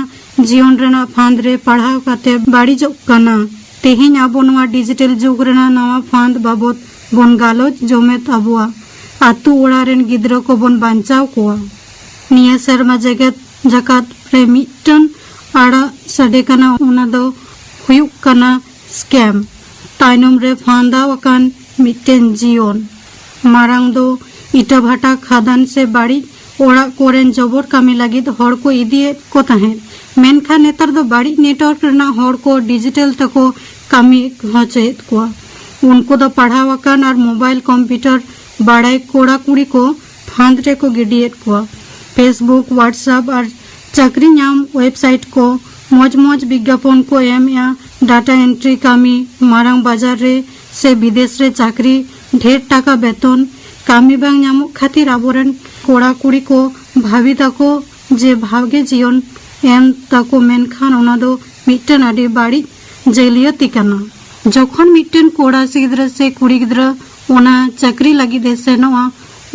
ᱡᱤᱭᱚᱱ ᱨᱮᱱᱟᱜ ᱯᱷᱟᱸᱫᱽ ᱨᱮ ᱯᱟᱲᱦᱟᱣ ᱠᱟᱛᱮ ᱵᱟᱹᱲᱤᱡᱚᱜ ᱠᱟᱱᱟ᱾ ᱛᱮᱦᱮᱧ ᱟᱵᱚ ᱱᱚᱣᱟ ᱰᱤᱡᱤᱴᱮᱞ ᱡᱩᱜᱽ ᱨᱮᱱᱟᱜ ᱱᱟᱣᱟ ᱯᱷᱟᱸᱫᱽ ᱵᱟᱵᱚᱛ ᱵᱚᱱ ᱜᱟᱞᱚᱪ ᱡᱚᱢᱮᱫ ᱟᱵᱚᱣᱟᱜ ᱟᱹᱛᱩ ᱚᱲᱟᱜ ᱨᱮᱱ ᱜᱤᱫᱽᱨᱟᱹ ᱠᱚᱵᱚᱱ ᱵᱟᱧᱪᱟᱣ ᱠᱚᱣᱟ᱾ ᱱᱤᱭᱟᱹ ᱥᱮᱨᱢᱟ ᱡᱮᱜᱮᱛ ᱡᱟᱠᱟᱛ ᱨᱮ ᱢᱤᱫᱴᱟᱝ ᱟᱲᱟᱜ ᱥᱟᱰᱮ ᱠᱟᱱᱟ, ᱚᱱᱟ ᱫᱚ ᱦᱩᱭᱩᱜ ᱠᱟᱱᱟ ᱥᱠᱮᱢ᱾ ᱛᱟᱭᱱᱚᱢ ᱨᱮ ᱯᱷᱟᱸᱫᱟᱣ ᱟᱠᱟᱱ ᱢᱤᱫᱴᱮᱱ ᱡᱤᱭᱚᱱ᱾ ᱢᱟᱲᱟᱝ ᱫᱚ ᱤᱴᱟᱹ ᱵᱷᱟᱴᱟ, ᱠᱷᱟᱫᱟᱱ ᱥᱮ ᱵᱟᱹᱲᱤᱡ ᱚᱲᱟᱜ ᱠᱚᱨᱮᱱ ᱡᱚᱵᱚᱨ ᱠᱟᱹᱢᱤ ᱞᱟᱹᱜᱤᱫ ᱦᱚᱲ ᱠᱚ ᱤᱫᱤᱭᱮᱫ ᱠᱚ ᱛᱟᱦᱮᱸᱫ, ᱢᱮᱱᱠᱷᱟᱱ ᱱᱮᱛᱟᱨ ᱫᱚ ᱵᱟᱹᱲᱤᱡ ᱱᱮᱴᱣᱟᱨᱠ ᱨᱮᱱᱟᱜ ᱦᱚᱲ ᱠᱚ ᱰᱤᱡᱤᱴᱮᱞ ᱛᱮᱠᱚ ᱠᱟᱹᱢᱤ ᱦᱚᱪᱚᱭᱮᱫ ᱠᱚᱣᱟ᱾ ᱩᱱᱠᱩ ᱫᱚ ᱯᱟᱲᱦᱟᱣ ᱟᱠᱟᱱ ᱟᱨ ᱢᱳᱵᱟᱭᱤᱞ ᱠᱚᱢᱯᱤᱭᱩᱴᱟᱨ ᱵᱟᱲᱟᱭ ᱠᱚᱲᱟ ᱠᱩᱲᱤ ᱠᱚ ᱯᱷᱟᱸᱫᱽ ᱨᱮᱠᱚ ᱜᱤᱰᱤᱭᱮᱫ ᱠᱚᱣᱟ᱾ Facebook, WhatsApp ᱟᱨ ᱪᱟᱹᱠᱨᱤ ᱧᱟᱢ ᱣᱮᱵᱥᱟᱭᱤᱴ ᱠᱚ ᱢᱚᱡᱽ ᱢᱚᱡᱽ ᱵᱤᱜᱽᱜᱟᱯᱚᱱ ᱠᱚ ᱮᱢᱮᱫᱼᱟ᱾ ᱰᱟᱴᱟ ᱮᱱᱴᱨᱤ ᱠᱟᱹᱢᱤ, ᱢᱟᱨᱟᱝ ᱵᱟᱡᱟᱨ ᱨᱮ ᱥᱮ ᱵᱤᱫᱮᱥ ᱨᱮ ᱪᱟᱹᱠᱨᱤ, ᱰᱷᱮᱨ ᱴᱟᱠᱟ ᱵᱮᱛᱚᱱ᱾ ᱠᱟᱹᱢᱤ ᱵᱟᱝ ᱧᱟᱢᱚᱜ ᱠᱷᱟᱹᱛᱤᱨ ᱟᱵᱚᱨᱮᱱ ᱠᱚᱲᱟ ᱠᱩᱲᱤ ᱠᱚ ᱵᱷᱟᱹᱵᱤ ᱫᱟᱠᱚ ᱡᱮ ᱵᱷᱟᱜᱮ ᱡᱤᱭᱚᱱ ᱮᱢ ᱛᱟᱠᱚ, ᱢᱮᱱᱠᱷᱟᱱ ᱚᱱᱟ ᱫᱚ ᱢᱤᱫᱴᱮᱱ ᱟᱹᱰᱤ ᱵᱟᱹᱲᱤᱡ ᱡᱟᱹᱞᱤᱭᱟᱹᱛᱤ ᱠᱟᱱᱟ᱾ ᱡᱚᱠᱷᱚᱱ ᱢᱤᱫᱴᱮᱱ ᱠᱚᱲᱟ ᱥᱮ ᱜᱤᱫᱽᱨᱟᱹ ᱥᱮ ᱠᱩᱲᱤ ᱜᱤᱫᱽᱨᱟᱹ ᱚᱱᱟ ᱪᱟᱹᱠᱨᱤ ᱞᱟᱹᱜᱤᱫ ᱮ ᱥᱮᱱᱚᱜᱼᱟ,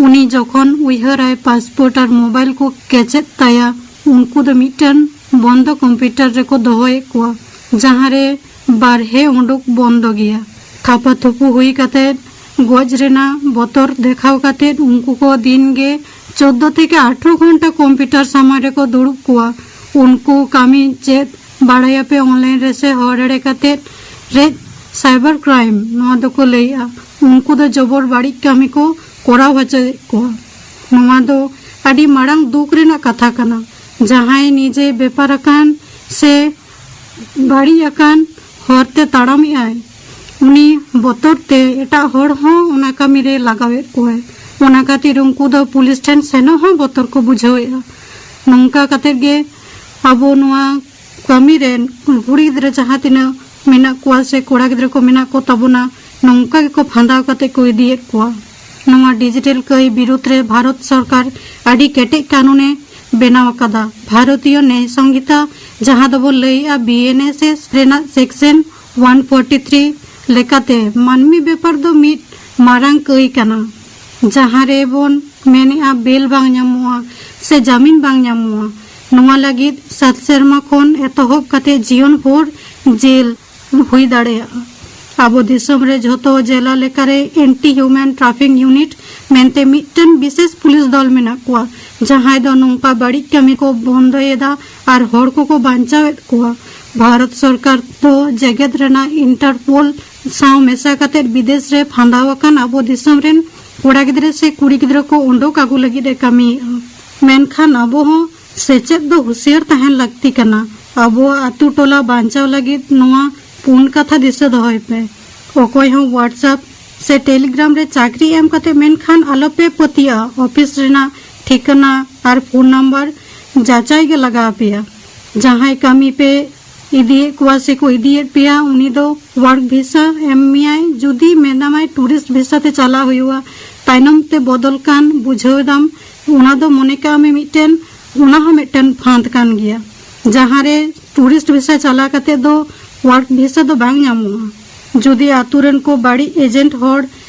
ᱩᱱᱤ ᱡᱚᱠᱷᱚᱱ ᱩᱭᱦᱟᱹᱨᱟᱭ ᱯᱟᱥᱯᱳᱨᱴ ᱟᱨ ᱢᱳᱵᱟᱭᱤᱞ ᱠᱚ ᱠᱮᱪᱮᱫ ᱛᱟᱭᱟ, ᱩᱱᱠᱩ ᱫᱚ ᱢᱤᱫᱴᱮᱱ ᱵᱚᱱᱫᱚ ᱠᱚᱢᱯᱤᱭᱩᱴᱟᱨ ᱨᱮᱠᱚ ᱫᱚᱦᱚᱭᱮᱫ ᱠᱚᱣᱟ, ᱡᱟᱦᱟᱸ ᱨᱮ ᱵᱟᱨᱦᱮ ᱩᱰᱩᱠ ᱵᱚᱱᱫᱚ ᱜᱮᱭᱟ᱾ ᱛᱷᱟᱯᱟ ᱛᱷᱩᱯᱩ ᱦᱩᱭ ᱠᱟᱛᱮ, ᱜᱚᱡ ᱨᱮᱱᱟᱜ ᱵᱚᱛᱚᱨ ᱫᱮᱠᱷᱟᱣ ᱠᱟᱛᱮ ᱩᱱᱠᱩ ᱠᱚ ᱫᱤᱱ ᱜᱮ ᱪᱳᱫᱽᱫᱳ ᱛᱷᱮᱠᱮ ᱟᱴᱷᱨᱚ ᱜᱷᱚᱱᱴᱟ ᱠᱚᱢᱯᱤᱭᱩᱴᱟᱨ ᱥᱟᱢᱟᱝ ᱨᱮᱠᱚ ᱫᱩᱲᱩᱵ ᱠᱚᱣᱟ᱾ ᱩᱱᱠᱩ ᱠᱟᱹᱢᱤ ᱪᱮᱫ ᱵᱟᱲᱟᱭᱟᱯᱮ ᱚᱱᱞᱟᱭᱤᱱ ᱨᱮ ᱥᱮ ᱦᱚᱲ ᱮᱲᱮ ᱠᱟᱛᱮ ᱨᱮᱡ, ᱥᱟᱭᱵᱟᱨ ᱠᱨᱟᱭᱤᱢ ᱱᱚᱣᱟ ᱫᱚᱠᱚ ᱞᱟᱹᱭᱮᱜᱼᱟ᱾ ᱩᱱᱠᱩ ᱫᱚ ᱡᱚᱵᱚᱨ ᱵᱟᱹᱲᱤᱡ ᱠᱟᱹᱢᱤ ᱠᱚ ᱠᱚᱨᱟᱣ ᱦᱚᱪᱚᱭᱮᱫ ᱠᱚᱣᱟ᱾ ᱱᱚᱣᱟ ᱫᱚ ᱟᱹᱰᱤ ᱢᱟᱨᱟᱝ ᱫᱩᱠ ᱨᱮᱱᱟᱜ ᱠᱟᱛᱷᱟ ᱠᱟᱱᱟ᱾ ᱡᱟᱦᱟᱸᱭ ᱱᱤᱡᱮ ᱵᱮᱯᱟᱨ ᱟᱠᱟᱱ ᱥᱮ ᱵᱟᱹᱲᱤᱡ ᱟᱠᱟᱱ ᱦᱚᱨ ᱛᱮ ᱛᱟᱲᱟᱢᱮᱜᱼᱟᱭ, ᱩᱱᱤ ᱵᱚᱛᱚᱨ ᱛᱮ ᱮᱴᱟᱜ ᱦᱚᱲ ᱦᱚᱸ ᱚᱱᱟ ᱠᱟᱹᱢᱤ ᱨᱮ ᱞᱟᱜᱟᱣᱮᱫ ᱠᱚᱣᱟᱭ᱾ ᱚᱱᱟ ᱠᱷᱟᱹᱛᱤᱨ ᱩᱱᱠᱩ ᱫᱚ ᱯᱩᱞᱤᱥ ᱴᱷᱮᱱ ᱥᱮᱱᱚᱜ ᱦᱚᱸ ᱵᱚᱛᱚᱨ ᱠᱚ ᱵᱩᱡᱷᱟᱹᱣᱮᱫᱼᱟ᱾ ᱱᱚᱝᱠᱟ ᱠᱟᱛᱮᱫ ᱜᱮ ᱟᱵᱚ ᱱᱚᱣᱟ ᱠᱟᱹᱢᱤ ᱨᱮᱱ ᱠᱩᱲᱤ ᱜᱤᱫᱽᱨᱟᱹ ᱡᱟᱦᱟᱸ ᱛᱤᱱᱟᱹᱜ ᱢᱮᱱᱟᱜ ᱠᱚᱣᱟ ᱥᱮ ᱠᱚᱲᱟ ᱜᱤᱫᱽᱨᱟᱹ ᱠᱚ ᱢᱮᱱᱟᱜ ᱠᱚ ᱛᱟᱵᱚᱱᱟ, ᱱᱚᱝᱠᱟ ᱜᱮᱠᱚ ᱯᱷᱟᱸᱫᱟᱣ ᱠᱟᱛᱮ ᱠᱚ ᱤᱫᱤᱭᱮᱫ ᱠᱚᱣᱟ᱾ ᱱᱚᱣᱟ ᱰᱤᱡᱤᱴᱟᱞ ᱠᱟᱹᱭ ᱵᱤᱨᱩᱫᱽ ᱨᱮ ᱵᱷᱟᱨᱚᱛ ᱥᱚᱨᱠᱟᱨ ᱟᱹᱰᱤ ᱠᱮᱴᱮᱡ ᱠᱟᱹᱱᱩᱱᱮ ᱵᱮᱱᱟᱣ ᱟᱠᱟᱫᱟ᱾ ᱵᱷᱟᱨᱚᱛᱤᱭᱚ ᱱᱮᱭ ᱥᱚᱝᱦᱤᱛᱟ, ᱡᱟᱦᱟᱸ ᱫᱚᱵᱚ ᱞᱟᱹᱭᱮᱜᱼᱟ ᱵᱤ ᱮᱱ ᱮᱥ ᱮᱥ ᱨᱮᱱᱟᱜ ᱥᱮᱠᱥᱚᱱ ᱚᱣᱟᱱ ᱯᱷᱳᱨᱴᱤ ᱛᱷᱨᱤ ᱞᱮᱠᱟᱛᱮ, ᱢᱟᱹᱱᱢᱤ ᱵᱮᱯᱟᱨ ᱫᱚ ᱢᱤᱫ ᱢᱟᱨᱟᱝ ᱠᱟᱹᱭ ᱠᱟᱱᱟ, ᱡᱟᱦᱟᱸ ᱨᱮᱵᱚᱱ ᱢᱮᱱᱮᱜᱼᱟ ᱵᱮᱞ ᱵᱟᱝ ᱧᱟᱢᱚᱜᱼᱟ ᱥᱮ ᱡᱟᱢᱤᱱ ᱵᱟᱝ ᱧᱟᱢᱚᱜᱼᱟ᱾ ᱱᱚᱣᱟ ᱞᱟᱹᱜᱤᱫ ᱥᱟᱛ ᱥᱮᱨᱢᱟ ᱠᱷᱚᱱ ᱮᱛᱚᱦᱚᱵ ᱠᱟᱛᱮ ᱡᱤᱭᱚᱱ ᱵᱷᱳᱨ ᱡᱮᱞ ᱦᱩᱭ ᱫᱟᱲᱮᱭᱟᱜᱼᱟ᱾ ᱟᱵᱚ ᱫᱤᱥᱚᱢ ᱨᱮ ᱡᱷᱚᱛᱚ ᱡᱮᱞᱟ ᱞᱮᱠᱟᱨᱮ ᱮᱱᱴᱤ ᱦᱤᱭᱩᱢᱮᱱ ᱴᱨᱟᱯᱷᱤᱠ ᱭᱩᱱᱤᱴ ᱢᱮᱱᱛᱮ ᱢᱤᱫᱴᱮᱱ ᱵᱤᱥᱮᱥ ᱯᱩᱞᱤᱥ ᱫᱚᱞ ᱢᱮᱱᱟᱜ ᱠᱚᱣᱟ, ᱡᱟᱦᱟᱸᱭ ᱫᱚ ᱱᱚᱝᱠᱟ ᱵᱟᱹᱲᱤᱡ ᱠᱟᱹᱢᱤ ᱠᱚ ᱵᱚᱱᱫᱚᱭᱮᱫᱟ ᱟᱨ ᱦᱚᱲ ᱠᱚᱠᱚ ᱵᱟᱧᱪᱟᱣᱮᱫ ᱠᱚᱣᱟ᱾ ᱵᱷᱟᱨᱚᱛ ᱥᱚᱨᱠᱟᱨ ᱫᱚ ᱡᱮᱜᱮᱛ ᱨᱮᱱᱟᱜ ᱤᱱᱴᱟᱨᱯᱳᱞ ᱥᱟᱶ ᱢᱮᱥᱟ ᱠᱟᱛᱮ ᱵᱤᱫᱮᱥ ᱨᱮ ᱯᱷᱟᱸᱫᱟᱣ ᱟᱠᱟᱱ ᱟᱵᱚ ᱫᱤᱥᱚᱢ ᱨᱮᱱ ᱠᱚᱲᱟ ᱜᱤᱫᱽᱨᱟᱹ ᱥᱮ ᱠᱩᱲᱤ ᱜᱤᱫᱽᱨᱟᱹ ᱠᱚ ᱩᱰᱩᱠ ᱟᱹᱜᱩ ᱞᱟᱹᱜᱤᱫ ᱮ ᱠᱟᱹᱢᱤᱭᱮᱫᱼᱟ᱾ ᱢᱮᱱᱠᱷᱟᱱ ᱟᱵᱚ ᱦᱚᱸ ᱥᱮᱪᱮᱫ ᱫᱚ ᱦᱩᱸᱥᱤᱭᱟᱹᱨ ᱛᱟᱦᱮᱱ ᱞᱟᱹᱠᱛᱤ ᱠᱟᱱᱟ᱾ ᱟᱵᱚᱣᱟᱜ ᱟᱛᱳ ᱴᱚᱞᱟ ᱵᱟᱧᱪᱟᱣ ᱞᱟᱹᱜᱤᱫ ᱱᱚᱣᱟ ᱯᱩᱱ ᱠᱟᱛᱷᱟ ᱫᱤᱥᱟᱹ ᱫᱚᱦᱚᱭ ᱯᱮ᱾ ᱚᱠᱚᱭ ᱦᱚᱸ WhatsApp, ᱥᱮ ᱴᱮᱞᱤᱜᱨᱟᱢ ᱨᱮ ᱪᱟᱹᱠᱨᱤ ᱮᱢ ᱠᱟᱛᱮ, ᱢᱮᱱᱠᱷᱟᱱ ᱟᱞᱚᱯᱮ ᱯᱟᱹᱛᱭᱟᱹᱜᱼᱟ, ᱚᱯᱷᱤᱥ ᱨᱮᱱᱟᱜ ᱴᱷᱤᱠᱟᱹᱱᱟ ᱟᱨ ᱯᱷᱳᱱ ᱱᱟᱢᱵᱟᱨ ᱡᱟᱪᱟᱭ ᱜᱮ ᱞᱟᱜᱟᱣ ᱯᱮᱭᱟ᱾ ᱡᱟᱦᱟᱸᱭ ᱠᱟᱹᱢᱤ ᱯᱮ ᱤᱫᱤᱭᱮᱫ ᱠᱚᱣᱟ ᱥᱮᱠᱚ ᱤᱫᱤᱭᱮᱫ ᱯᱮᱭᱟ, ᱩᱱᱤ ᱫᱚ ᱣᱟᱨᱠ ᱵᱷᱤᱥᱟ ᱮᱢ ᱢᱮᱭᱟᱭ᱾ ᱡᱩᱫᱤ ᱢᱮᱱᱟᱢᱟᱭ ᱴᱩᱨᱤᱥᱴ ᱵᱷᱤᱥᱟ ᱛᱮ ᱪᱟᱞᱟᱣ ᱦᱩᱭᱩᱜᱼᱟ, ᱛᱟᱭᱱᱚᱢ ᱛᱮ ᱵᱚᱫᱚᱞ ᱠᱟᱱ ᱵᱩᱡᱷᱟᱹᱣ ᱫᱟᱢ, ᱚᱱᱟ ᱫᱚ ᱢᱚᱱᱮ ᱠᱟᱜ ᱢᱮ ᱢᱤᱫᱴᱮᱱ, ᱚᱱᱟ ᱦᱚᱸ ᱢᱤᱫᱴᱮᱱ ᱯᱷᱟᱸᱫᱽ ᱠᱟᱱ ᱜᱮᱭᱟ᱾ ᱡᱟᱦᱟᱸ ᱨᱮ ᱴᱩᱨᱤᱥᱴ ᱵᱷᱤᱥᱟ ᱪᱟᱞᱟᱣ ᱠᱟᱛᱮ ᱫᱚ ᱣᱟᱨᱠ ᱵᱷᱤᱥᱟ ᱫᱚ ᱵᱟᱝ ᱧᱟᱢᱚᱜᱼᱟ᱾ ᱡᱩᱫᱤ ᱟᱛᱳ ᱨᱮᱱ ᱠᱚ ᱵᱟᱹᱲᱤᱡ ᱮᱡᱮᱱᱴ ᱦᱚᱲ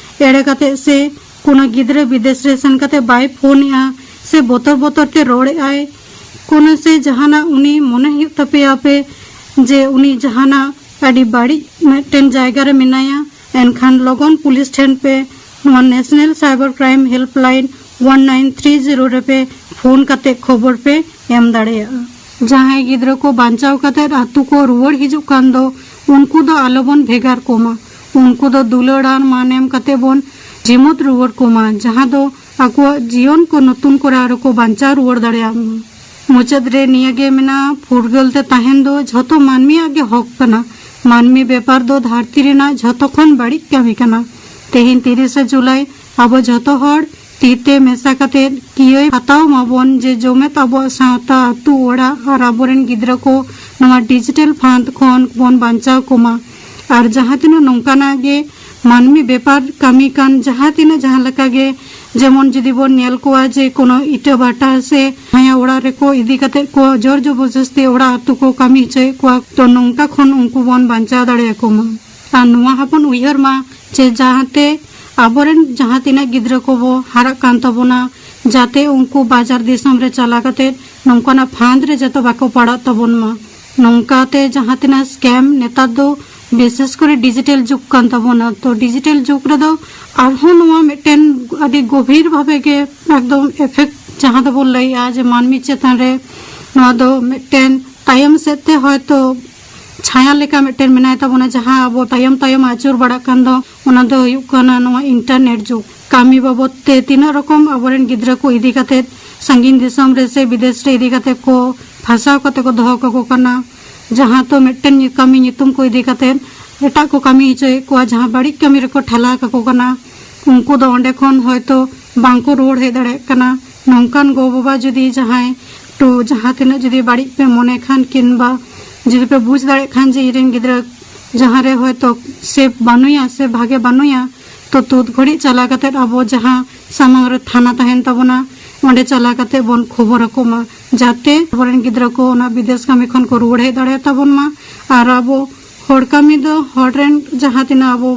ᱮᱲᱮ ᱠᱟᱛᱮ ᱥᱮ ᱠᱳᱱᱳ ᱜᱤᱫᱽᱨᱟᱹ ᱵᱤᱫᱮᱥ ᱨᱮ ᱥᱮᱱ ᱠᱟᱛᱮ ᱵᱟᱭ ᱯᱷᱳᱱᱮᱜᱼᱟ ᱥᱮ ᱵᱚᱛᱚᱨ ᱵᱚᱛᱚᱨ ᱛᱮ ᱨᱚᱲᱮᱜᱼᱟᱭ, ᱠᱳᱱᱳ ᱥᱮ ᱡᱟᱦᱟᱱᱟᱜ ᱩᱱᱤ ᱢᱚᱱᱮ ᱦᱩᱭᱩᱜ ᱛᱟᱯᱮᱭᱟ ᱯᱮ ᱡᱮ ᱩᱱᱤ ᱡᱟᱦᱟᱱᱟᱜ ᱟᱹᱰᱤ ᱵᱟᱹᱲᱤᱡ ᱢᱤᱫᱴᱮᱱ ᱡᱟᱭᱜᱟ ᱨᱮ ᱢᱮᱱᱟᱭᱟ, ᱮᱱᱠᱷᱟᱱ ᱞᱚᱜᱚᱱ ᱯᱩᱞᱤᱥ ᱴᱷᱮᱱ ᱯᱮ ᱱᱚᱣᱟ national cyber crime helpline one nine three zero ᱨᱮᱯᱮ ᱯᱷᱳᱱ ᱠᱟᱛᱮ ᱠᱷᱚᱵᱚᱨ ᱯᱮ ᱮᱢ ᱫᱟᱲᱮᱭᱟᱜᱼᱟ᱾ ᱡᱟᱦᱟᱸᱭ ᱜᱤᱫᱽᱨᱟᱹ ᱠᱚ ᱵᱟᱧᱪᱟᱣ ᱠᱟᱛᱮ ᱟᱛᱳ ᱠᱚ ᱨᱩᱣᱟᱹᱲ ᱦᱤᱡᱩᱜ ᱠᱟᱱ ᱫᱚ, ᱩᱱᱠᱩ ᱫᱚ ᱟᱞᱚᱵᱚᱱ ᱵᱷᱮᱜᱟᱨ ᱠᱚᱢᱟ᱾ ᱩᱱᱠᱩ ᱫᱚ ᱫᱩᱞᱟᱹᱲ ᱟᱨ ᱢᱟᱱ ᱮᱢ ᱠᱟᱛᱮ ᱵᱚᱱ ᱡᱤᱢᱩᱫ ᱨᱩᱣᱟᱹᱲ ᱠᱚᱢᱟ, ᱡᱟᱦᱟᱸ ᱫᱚ ᱟᱠᱚᱣᱟᱜ ᱡᱤᱭᱚᱱ ᱠᱚ ᱱᱚᱛᱩᱱ ᱠᱚᱨᱮ ᱟᱨᱚ ᱠᱚ ᱵᱟᱧᱪᱟᱣ ᱨᱩᱣᱟᱹᱲ ᱫᱟᱲᱮᱭᱟᱜ ᱢᱟ᱾ ᱢᱩᱪᱟᱹᱫ ᱨᱮ ᱱᱤᱭᱟᱹ ᱜᱮ ᱢᱮᱱᱟ, ᱯᱷᱩᱨᱜᱟᱹᱞ ᱛᱮ ᱛᱟᱦᱮᱱ ᱫᱚ ᱡᱷᱚᱛᱚ ᱢᱟᱹᱱᱢᱤᱭᱟᱜ ᱜᱮ ᱦᱚᱠ ᱠᱟᱱᱟ᱾ ᱢᱟᱹᱱᱢᱤ ᱵᱮᱯᱟᱨ ᱫᱚ ᱫᱷᱟᱹᱨᱛᱤ ᱨᱮᱱᱟᱜ ᱡᱷᱚᱛᱚ ᱠᱷᱚᱱ ᱵᱟᱹᱲᱤᱡ ᱠᱟᱹᱢᱤ ᱠᱟᱱᱟ᱾ ᱛᱮᱦᱮᱧ ᱛᱤᱨᱤᱥᱟ ᱡᱩᱞᱟᱭ ᱟᱵᱚ ᱡᱷᱚᱛᱚ ᱦᱚᱲ ᱛᱤ ᱛᱮ ᱢᱮᱥᱟ ᱠᱟᱛᱮ ᱠᱤᱭᱟᱹᱭ ᱦᱟᱛᱟᱣ ᱢᱟᱵᱚᱱ ᱡᱮ ᱡᱚᱢᱮᱛ ᱟᱵᱚᱣᱟᱜ ᱥᱟᱶᱛᱟ, ᱟᱹᱛᱩ, ᱚᱲᱟᱜ ᱟᱨ ᱟᱵᱚᱨᱮᱱ ᱜᱤᱫᱽᱨᱟᱹ ᱠᱚ ᱱᱚᱣᱟ ᱰᱤᱡᱤᱴᱟᱞ ᱯᱷᱟᱸᱫᱽ ᱠᱷᱚᱱ ᱵᱚᱱ ᱵᱟᱧᱪᱟᱣ ᱠᱚᱢᱟ᱾ ᱟᱨ ᱡᱟᱦᱟᱸ ᱛᱤᱱᱟᱹᱜ ᱱᱚᱝᱠᱟᱱᱟᱜ ᱜᱮ ᱢᱟᱹᱱᱢᱤ ᱵᱮᱯᱟᱨ ᱠᱟᱹᱢᱤ ᱠᱟᱱ ᱡᱟᱦᱟᱸ ᱛᱤᱱᱟᱹᱜ ᱡᱟᱦᱟᱸ ᱞᱮᱠᱟ ᱜᱮ, ᱡᱮᱢᱚᱱ ᱡᱩᱫᱤ ᱵᱚᱱ ᱧᱮᱞ ᱠᱚᱣᱟ ᱡᱮ ᱠᱳᱱᱳ ᱤᱴᱟᱹ ᱵᱷᱟᱴᱟ ᱥᱮ ᱡᱟᱦᱟᱸᱭᱟᱜ ᱚᱲᱟᱜ ᱨᱮᱠᱚ ᱤᱫᱤ ᱠᱟᱛᱮ ᱠᱚ ᱡᱳᱨ ᱡᱚᱵᱚᱨᱫᱚᱥᱛᱤ ᱚᱲᱟᱜ ᱟᱹᱛᱩ ᱠᱚ ᱠᱟᱹᱢᱤ ᱦᱚᱪᱚᱭᱮᱫ ᱠᱚᱣᱟ, ᱛᱚ ᱱᱚᱝᱠᱟ ᱠᱷᱚᱱ ᱩᱱᱠᱩ ᱵᱚᱱ ᱵᱟᱧᱪᱟᱣ ᱫᱟᱲᱮᱭᱟᱠᱚ ᱢᱟ᱾ ᱟᱨ ᱱᱚᱣᱟ ᱦᱚᱸᱵᱚᱱ ᱩᱭᱦᱟᱹᱨ ᱢᱟ ᱡᱮ ᱡᱟᱦᱟᱸᱛᱮ ᱟᱵᱚᱨᱮᱱ ᱡᱟᱦᱟᱸ ᱛᱤᱱᱟᱹᱜ ᱜᱤᱫᱽᱨᱟᱹ ᱠᱚᱵᱚ ᱦᱟᱨᱟᱜ ᱠᱟᱱ ᱛᱟᱵᱚᱱᱟ, ᱡᱟᱛᱮ ᱩᱱᱠᱩ ᱵᱟᱡᱟᱨ ᱫᱤᱥᱚᱢ ᱨᱮ ᱪᱟᱞᱟᱣ ᱠᱟᱛᱮ ᱱᱚᱝᱠᱟᱱᱟᱜ ᱯᱷᱟᱸᱫᱽ ᱨᱮ ᱡᱚᱛᱚ ᱵᱟᱠᱚ ᱯᱟᱲᱟᱜ ᱛᱟᱵᱚᱱ ᱢᱟ᱾ ᱱᱚᱝᱠᱟᱛᱮ ᱡᱟᱦᱟᱸ ᱛᱤᱱᱟᱹᱜ ᱥᱠᱮᱢ, ᱱᱮᱛᱟᱨ ᱫᱚ ᱵᱤᱥᱮᱥ ᱠᱚᱨᱮ ᱰᱤᱡᱤᱴᱟᱞ ᱡᱩᱜᱽ ᱠᱟᱱ ᱛᱟᱵᱚᱱᱟ, ᱛᱚ ᱰᱤᱡᱤᱴᱟᱞ ᱡᱩᱜᱽ ᱨᱮᱫᱚ ᱟᱨᱦᱚᱸ ᱱᱚᱣᱟ ᱢᱤᱫᱴᱮᱱ ᱟᱹᱰᱤ ᱜᱚᱵᱷᱤᱨ ᱵᱷᱟᱵᱮ ᱜᱮ ᱮᱠᱫᱚᱢ ᱮᱯᱷᱮᱠᱴ, ᱡᱟᱦᱟᱸ ᱫᱚᱵᱚᱱ ᱞᱟᱹᱭᱮᱜᱼᱟ ᱡᱮ ᱢᱟᱹᱱᱢᱤ ᱪᱮᱛᱟᱱ ᱨᱮ ᱱᱚᱣᱟ ᱫᱚ ᱢᱤᱫᱴᱮᱱ ᱛᱟᱭᱚᱢ ᱥᱮᱫ ᱛᱮ ᱦᱚᱭᱛᱚ ᱪᱷᱟᱭᱟ ᱞᱮᱠᱟ ᱢᱤᱫᱴᱮᱱ ᱢᱮᱱᱟᱭ ᱛᱟᱵᱚᱱᱟ, ᱡᱟᱦᱟᱸ ᱟᱵᱚ ᱛᱟᱭᱚᱢ ᱛᱟᱭᱚᱢ ᱟᱹᱪᱩᱨ ᱵᱟᱲᱟᱜ ᱠᱟᱱ ᱫᱚ, ᱚᱱᱟ ᱫᱚ ᱦᱩᱭᱩᱜ ᱠᱟᱱᱟ ᱱᱚᱣᱟ ᱤᱱᱴᱟᱨᱱᱮᱴ ᱡᱩᱜᱽ᱾ ᱠᱟᱹᱢᱤ ᱵᱟᱵᱚᱫ ᱛᱮ ᱛᱤᱱᱟᱹᱜ ᱨᱚᱠᱚᱢ ᱟᱵᱚᱨᱮᱱ ᱜᱤᱫᱽᱨᱟᱹ ᱠᱚ ᱤᱫᱤ ᱠᱟᱛᱮ ᱥᱟᱺᱜᱤᱧ ᱫᱤᱥᱚᱢ ᱨᱮ ᱥᱮ ᱵᱤᱫᱮᱥ ᱨᱮ ᱤᱫᱤ ᱠᱟᱛᱮ ᱠᱚ ᱯᱷᱟᱸᱥᱟᱣ ᱠᱟᱛᱮ ᱠᱚ ᱫᱚᱦᱚ ᱠᱟᱠᱚ ᱠᱟᱱᱟ, ᱡᱟᱦᱟᱸ ᱫᱚ ᱢᱤᱫᱴᱮᱱ ᱠᱟᱹᱢᱤ ᱧᱩᱛᱩᱢ ᱠᱚ ᱤᱫᱤ ᱠᱟᱛᱮ ᱮᱴᱟᱜ ᱠᱚ ᱠᱟᱹᱢᱤ ᱦᱚᱪᱚᱭᱮᱫ ᱠᱚᱣᱟ, ᱡᱟᱦᱟᱸ ᱵᱟᱹᱲᱤᱡ ᱠᱟᱹᱢᱤ ᱨᱮᱠᱚ ᱴᱷᱮᱞᱟᱣ ᱠᱟᱠᱚ ᱠᱟᱱᱟ, ᱩᱱᱠᱩ ᱫᱚ ᱚᱸᱰᱮ ᱠᱷᱚᱱ ᱦᱚᱭᱛᱳ ᱵᱟᱝᱠᱚ ᱨᱩᱣᱟᱹᱲ ᱦᱮᱡ ᱫᱟᱲᱮᱭᱟᱜ ᱠᱟᱱᱟ᱾ ᱱᱚᱝᱠᱟᱱ ᱜᱚ ᱵᱟᱵᱟ ᱡᱩᱫᱤ ᱡᱟᱦᱟᱸᱭ ᱴᱩ ᱡᱟᱦᱟᱸ ᱛᱤᱱᱟᱹᱜ ᱡᱩᱫᱤ ᱵᱟᱹᱲᱤᱡ ᱯᱮ ᱢᱚᱱᱮ ᱠᱷᱟᱱ, ᱠᱤᱝᱵᱟ ᱡᱩᱫᱤ ᱯᱮ ᱵᱩᱡᱽ ᱫᱟᱲᱮᱭᱟᱜ ᱠᱷᱟᱱ ᱡᱮ ᱤᱧᱨᱮᱱ ᱜᱤᱫᱽᱨᱟᱹ ᱡᱟᱦᱟᱸ ᱨᱮ ᱦᱚᱭᱛᱳ ᱥᱮᱯ ᱵᱟᱹᱱᱩᱭᱟ ᱥᱮ ᱵᱷᱟᱜᱮ ᱵᱟᱹᱱᱩᱭᱟ, ᱛᱚ ᱛᱩᱫ ᱜᱷᱚᱲᱤᱡ ᱪᱟᱞᱟᱣ ᱠᱟᱛᱮᱫ ᱟᱵᱚ ᱡᱟᱦᱟᱸ ᱥᱟᱢᱟᱝ ᱨᱮ ᱛᱷᱟᱱᱟ ᱛᱟᱦᱮᱱ ᱛᱟᱵᱚᱱᱟ, ᱚᱸᱰᱮ ᱪᱟᱞᱟᱣ ᱠᱟᱛᱮᱫ ᱵᱚᱱ ᱠᱷᱚᱵᱚᱨ ᱟᱠᱚ ᱢᱟ, ᱡᱟᱛᱮ ᱟᱵᱚᱨᱮᱱ ᱜᱤᱫᱽᱨᱟᱹ ᱠᱚ ᱚᱱᱟ ᱵᱤᱫᱮᱥ ᱠᱟᱹᱢᱤ ᱠᱷᱚᱱ ᱠᱚ ᱨᱩᱣᱟᱹᱲ ᱦᱮᱡ ᱫᱟᱲᱮᱭᱟᱛᱟᱵᱚᱱ ᱢᱟ᱾ ᱟᱨ ᱟᱵᱚ ᱦᱚᱲ ᱠᱟᱹᱢᱤ ᱫᱚ ᱦᱚᱲ ᱨᱮᱱ ᱡᱟᱦᱟᱸ ᱛᱤᱱᱟᱹᱜ ᱟᱵᱚ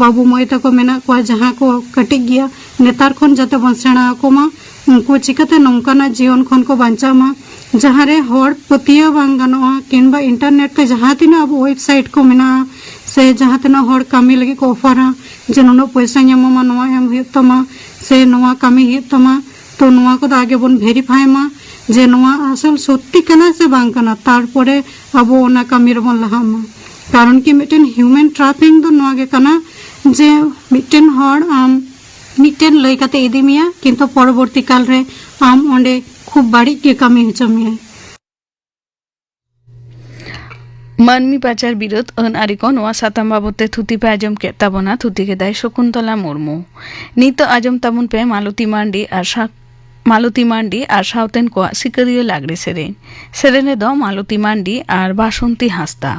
ᱵᱟᱹᱵᱩ ᱢᱟᱹᱭ ᱛᱟᱠᱚ ᱢᱮᱱᱟᱜ ᱠᱚᱣᱟ, ᱡᱟᱦᱟᱸ ᱠᱚ ᱠᱟᱹᱴᱤᱡ ᱜᱮᱭᱟ, ᱱᱮᱛᱟᱨ ᱠᱷᱚᱱ ᱡᱟᱛᱮ ᱵᱚᱱ ᱥᱮᱬᱟ ᱟᱠᱚ ᱢᱟ, ᱩᱱᱠᱩ ᱪᱤᱠᱟᱹᱛᱮ ᱱᱚᱝᱠᱟᱱᱟᱜ ᱡᱤᱭᱚᱱ ᱠᱷᱚᱱ ᱠᱚ ᱵᱟᱧᱪᱟᱜ ᱢᱟ, ᱡᱟᱦᱟᱸ ᱨᱮ ᱦᱚᱲ ᱯᱟᱹᱛᱭᱟᱹᱣ ᱵᱟᱝ ᱜᱟᱱᱚᱜᱼᱟ, ᱠᱤᱝᱵᱟ ᱤᱱᱴᱟᱨᱱᱮᱴ ᱛᱮ ᱡᱟᱦᱟᱸ ᱛᱤᱱᱟᱹᱜ ᱟᱵᱚ ᱣᱮᱵᱥᱟᱭᱤᱴ ᱠᱚ ᱢᱮᱱᱟᱜᱼᱟ, ᱥᱮ ᱡᱟᱦᱟᱸ ᱛᱤᱱᱟᱹᱜ ᱦᱚᱲ ᱠᱟᱹᱢᱤ ᱞᱟᱹᱜᱤᱫ ᱠᱚ ᱚᱯᱷᱟᱨᱟ, ᱡᱮ ᱱᱩᱱᱟᱹᱜ ᱯᱚᱭᱥᱟᱧ ᱮᱢᱟᱢᱟ, ᱱᱚᱣᱟ ᱮᱢ ᱦᱩᱭᱩᱜ ᱛᱟᱢᱟ, ᱥᱮ ᱱᱚᱣᱟ ᱠᱟᱹᱢᱤ ᱦᱩᱭᱩᱜ ᱛᱟᱢᱟ, ᱛᱚ ᱱᱚᱣᱟ ᱠᱚᱫᱚ ᱟᱜᱮ ᱵᱚᱱ ᱵᱷᱮᱨᱤᱯᱷᱟᱭ ᱢᱟ ᱡᱮ ᱱᱚᱣᱟ ᱟᱥᱚᱞ ᱥᱚᱛᱛᱤ ᱠᱟᱱᱟ ᱥᱮ ᱵᱟᱝ ᱠᱟᱱᱟ, ᱛᱟᱨᱯᱚᱨᱮ ᱟᱵᱚ ᱚᱱᱟ ᱠᱟᱹᱢᱤ ᱨᱮᱵᱚᱱ ᱞᱟᱦᱟᱜ ᱢᱟ᱾ ᱠᱟᱨᱚᱱ ᱠᱤ ᱢᱤᱫᱴᱮᱱ ᱦᱤᱭᱩᱢᱮᱱ ᱴᱨᱟᱯᱷᱤᱝ ᱫᱚ ᱱᱚᱣᱟ ᱜᱮ ᱠᱟᱱᱟ ᱡᱮ ᱢᱤᱫᱴᱮᱱ ᱦᱚᱲ ᱟᱢ ᱢᱤᱫᱴᱮᱱ ᱞᱟᱹᱭ ᱠᱟᱛᱮ ᱤᱫᱤ ᱢᱮᱭᱟ, ᱠᱤᱱᱛᱩ ᱯᱚᱨᱚᱵᱚᱨᱛᱤ ᱠᱟᱞ ᱨᱮ ᱟᱢ ᱚᱸᱰᱮ ᱠᱷᱩᱵ ᱵᱟᱹᱲᱤᱡ ᱜᱮ ᱠᱟᱹᱢᱤ ᱦᱚᱪᱚ ᱢᱮᱭᱟᱭ᱾ ᱢᱟᱹᱱᱢᱤ ᱯᱟᱪᱟᱨ ᱵᱤᱨᱳᱫᱷ ᱟᱹᱱ ᱟᱹᱨᱤ ᱠᱚ, ᱱᱚᱣᱟ ᱥᱟᱛᱟᱢ ᱵᱟᱵᱚᱛ ᱛᱮ ᱛᱷᱩᱛᱤ ᱯᱮ ᱟᱸᱡᱚᱢ ᱠᱮᱫ ᱛᱟᱵᱚᱱᱟ᱾ ᱛᱷᱩᱛᱤ ᱠᱮᱫᱟᱭ ᱥᱚᱠᱩᱱᱛᱚᱞᱟ ᱢᱩᱨᱢᱩ᱾ ᱱᱤᱛᱚᱜ ᱟᱸᱡᱚᱢ ᱛᱟᱵᱚᱱ ᱯᱮ ᱢᱟᱞᱚᱛᱤ ᱢᱟᱱᱰᱤ ᱟᱨ ᱥᱟ-, ᱢᱟᱞᱚᱛᱤ ᱢᱟᱱᱰᱤ ᱟᱨ ᱥᱟᱶᱛᱮᱱ ᱠᱚᱣᱟᱜ ᱥᱤᱠᱟᱹᱨᱤᱭᱟᱹ ᱞᱟᱜᱽᱲᱮ ᱥᱮᱨᱮᱧ᱾ ᱥᱮᱨᱮᱧ ᱨᱮᱫᱚ ᱢᱟᱞᱚᱛᱤ ᱢᱟᱱᱰᱤ ᱟᱨ ᱵᱟᱥᱚᱱᱛᱤ ᱦᱟᱸᱥᱫᱟ᱾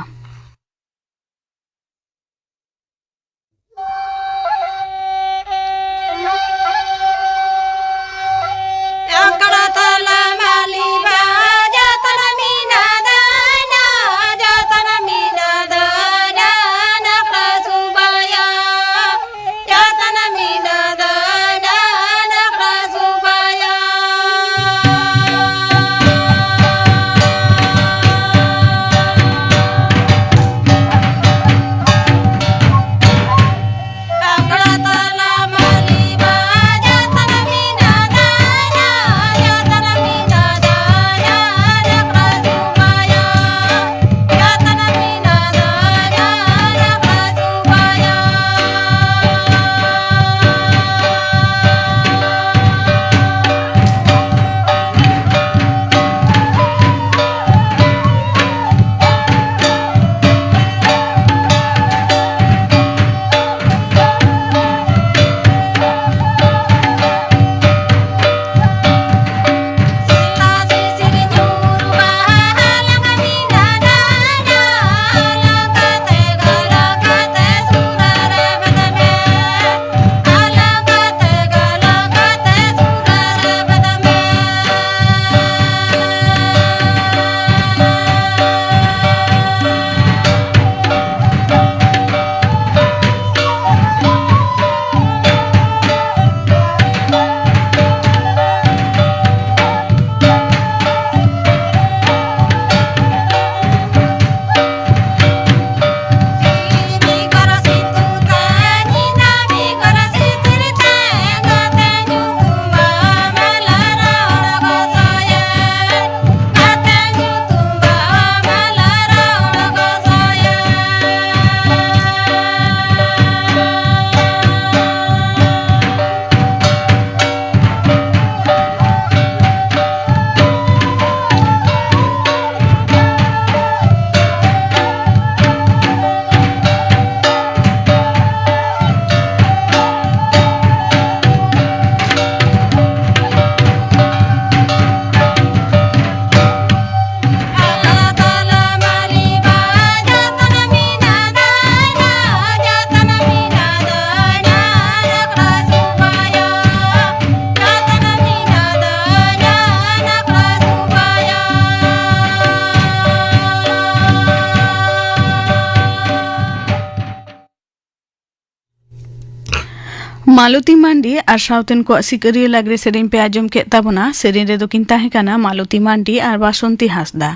ᱢᱟᱞᱚᱛᱤ ᱢᱟᱱᱰᱤ ᱟᱨ ᱥᱟᱶᱛᱮᱱ ᱠᱚᱣᱟᱜ ᱥᱤᱠᱟᱹᱨᱤᱭᱟᱹ ᱞᱟᱜᱽᱲᱮ ᱥᱮᱨᱮᱧ ᱯᱮ ᱟᱸᱡᱚᱢ ᱠᱮᱫ ᱛᱟᱵᱚᱱᱟ᱾ ᱥᱮᱨᱮᱧ ᱨᱮᱫᱚ ᱠᱤᱱ ᱛᱟᱦᱮᱸ ᱠᱟᱱᱟ ᱢᱟᱞᱚᱛᱤ ᱢᱟᱱᱰᱤ ᱟᱨ ᱵᱟᱥᱚᱱᱛᱤ ᱦᱟᱸᱥᱫᱟ᱾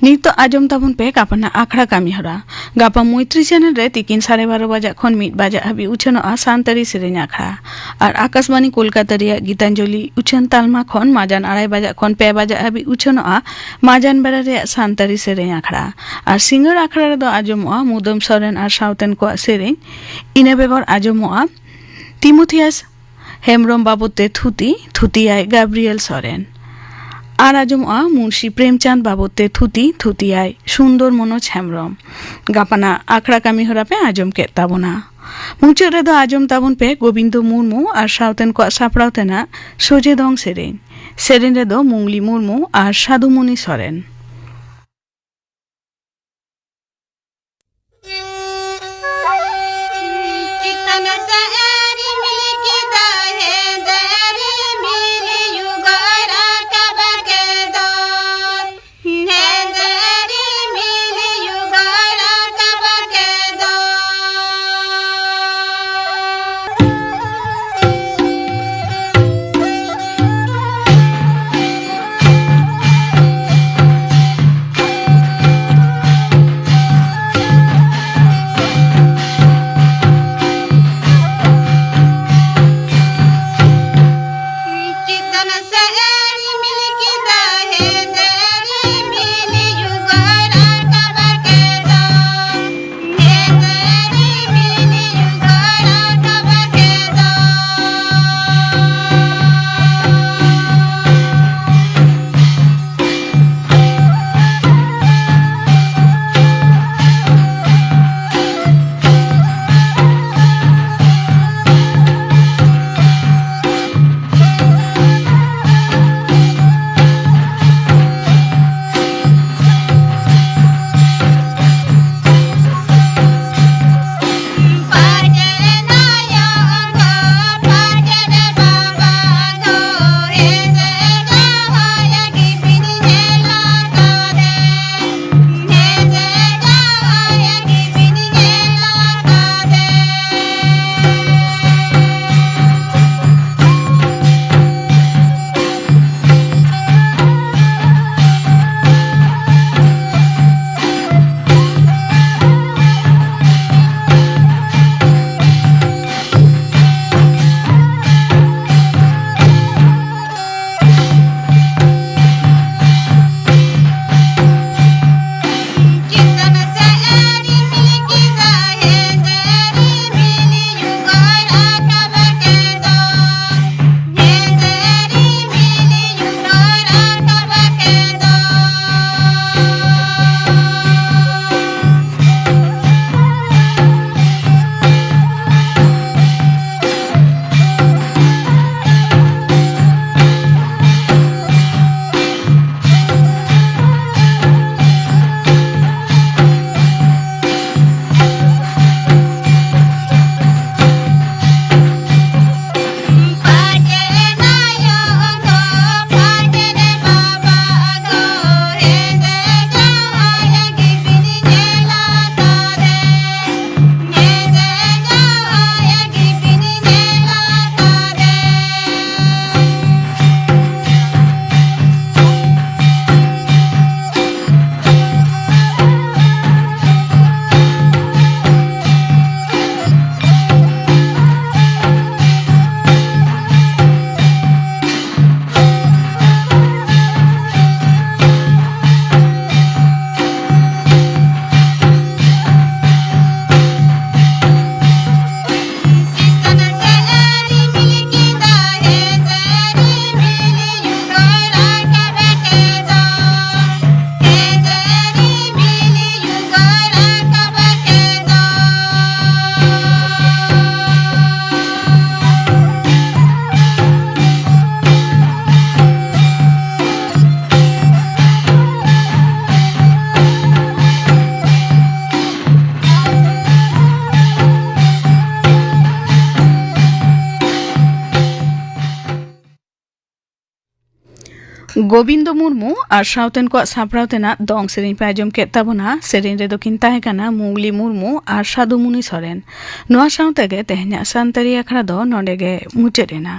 ᱱᱤᱛᱚᱜ ᱟᱸᱡᱚᱢ ᱛᱟᱵᱚᱱ ᱯᱮ ᱜᱟᱯᱟᱱᱟᱜ ᱟᱠᱷᱲᱟ ᱠᱟᱹᱢᱤ ᱦᱚᱨᱟ᱾ ᱜᱟᱯᱟ ᱢᱚᱭᱛᱨᱤ ᱪᱮᱱᱮᱞ ᱨᱮ ᱛᱤᱠᱤᱱ ᱥᱟᱲᱮ ᱵᱟᱨᱚ ᱵᱟᱡᱟᱜ ᱠᱷᱚᱱ ᱢᱤᱫ ᱵᱟᱡᱟᱜ ᱦᱟᱹᱵᱤᱡ ᱩᱪᱷᱟᱹᱱᱚᱜᱼᱟ ᱥᱟᱱᱛᱟᱲᱤ ᱥᱮᱨᱮᱧ ᱟᱠᱷᱲᱟ᱾ ᱟᱨ ᱟᱠᱟᱥᱵᱟᱱᱤ ᱠᱳᱞᱠᱟᱛᱟ ᱨᱮᱭᱟᱜ ᱜᱤᱛᱟᱧᱡᱚᱞᱤ ᱩᱪᱷᱟᱹᱱ ᱛᱟᱞᱢᱟ ᱠᱷᱚᱱ ᱢᱟᱡᱟᱱ ᱟᱲᱟᱭ ᱵᱟᱡᱟᱜ ᱠᱷᱚᱱ ᱯᱮ ᱵᱟᱡᱟᱜ ᱦᱟᱹᱵᱤᱡ ᱩᱪᱷᱟᱹᱱᱚᱜᱼᱟ ᱢᱟᱡᱟᱱ ᱵᱮᱲᱟ ᱨᱮᱭᱟᱜ ᱥᱟᱱᱛᱟᱲᱤ ᱥᱮᱨᱮᱧ ᱟᱠᱷᱲᱟ᱾ ᱟᱨ ᱥᱤᱸᱜᱟᱹᱲ ᱟᱠᱷᱲᱟ ᱨᱮᱫᱚ ᱟᱸᱡᱚᱢᱚᱜᱼᱟ ᱢᱩᱫᱟᱹᱢ ᱥᱚᱨᱮᱱ ᱟᱨ ᱥᱟᱶᱛᱮᱱ ᱠᱚᱣᱟᱜ ᱥᱮᱨᱮᱧ᱾ ᱤᱱᱟᱹ ᱵᱮᱜᱚᱨ ᱟᱸᱡᱚᱢᱚᱜᱼᱟ ᱛᱤᱢᱳᱛᱷᱤᱭᱟᱥ ᱦᱮᱢᱵᱽᱨᱚᱢ ᱵᱟᱵᱚᱫ ᱛᱮ ᱛᱷᱩᱛᱤ, ᱛᱷᱩᱛᱤᱭᱟᱭ ᱜᱟᱵᱨᱤᱭᱮᱞ ᱥᱚᱨᱮᱱ᱾ ᱟᱨ ᱟᱸᱡᱚᱢᱚᱜᱼᱟ ᱢᱩᱱᱥᱤ ᱯᱨᱮᱢᱪᱟᱸᱫᱽ ᱵᱟᱵᱚᱫ ᱛᱮ ᱛᱷᱩᱛᱤ, ᱛᱷᱩᱛᱤᱭᱟᱭ ᱥᱩᱱᱫᱚᱨ ᱢᱚᱱᱳᱡᱽ ᱦᱮᱢᱵᱽᱨᱚᱢ᱾ ᱜᱟᱯᱟᱱᱟᱜ ᱟᱠᱷᱲᱟ ᱠᱟᱹᱢᱤ ᱦᱚᱨᱟ ᱯᱮ ᱟᱸᱡᱚᱢ ᱠᱮᱫ ᱛᱟᱵᱚᱱᱟ᱾ ᱢᱩᱪᱟᱹᱫ ᱨᱮᱫᱚ ᱟᱸᱡᱚᱢ ᱛᱟᱵᱚᱱ ᱯᱮ ᱜᱳᱵᱤᱱᱫᱚ ᱢᱩᱨᱢᱩ ᱟᱨ ᱥᱟᱶᱛᱮᱱ ᱠᱚᱣᱟᱜ ᱥᱟᱯᱲᱟᱣ ᱛᱮᱱᱟᱜ ᱥᱚᱡᱷᱮ ᱫᱚᱝ ᱥᱮᱨᱮᱧ᱾ ᱥᱮᱨᱮᱧ ᱨᱮᱫᱚ ᱢᱩᱝᱞᱤ ᱢᱩᱨᱢᱩ ᱟᱨ ᱥᱟᱫᱷᱩᱢᱩᱱᱤ ᱥᱚᱨᱮᱱ᱾ ᱜᱳᱵᱤᱱᱫᱚ ᱢᱩᱨᱢᱩ ᱟᱨ ᱥᱟᱶᱛᱮᱱ ᱠᱚᱣᱟᱜ ᱥᱟᱯᱲᱟᱣ ᱛᱮᱱᱟᱜ ᱫᱚᱝ ᱥᱮᱨᱮᱧ ᱯᱮ ᱟᱸᱡᱚᱢ ᱠᱮᱫ ᱛᱟᱵᱚᱱᱟ᱾ ᱥᱮᱨᱮᱧ ᱨᱮᱫᱚ ᱠᱤᱱ ᱛᱟᱦᱮᱸ ᱠᱟᱱᱟ ᱢᱩᱜᱽᱞᱤ ᱢᱩᱨᱢᱩ ᱟᱨ ᱥᱟᱹᱫᱷᱩ ᱢᱩᱱᱤ ᱥᱚᱨᱮᱱ᱾ ᱱᱚᱣᱟ ᱥᱟᱶ ᱛᱮᱜᱮ ᱛᱮᱦᱮᱧᱟᱜ ᱥᱟᱱᱛᱟᱲᱤ ᱟᱠᱷᱲᱟ ᱫᱚ ᱱᱚᱰᱮ ᱜᱮ ᱢᱩᱪᱟᱹᱫ ᱮᱱᱟ᱾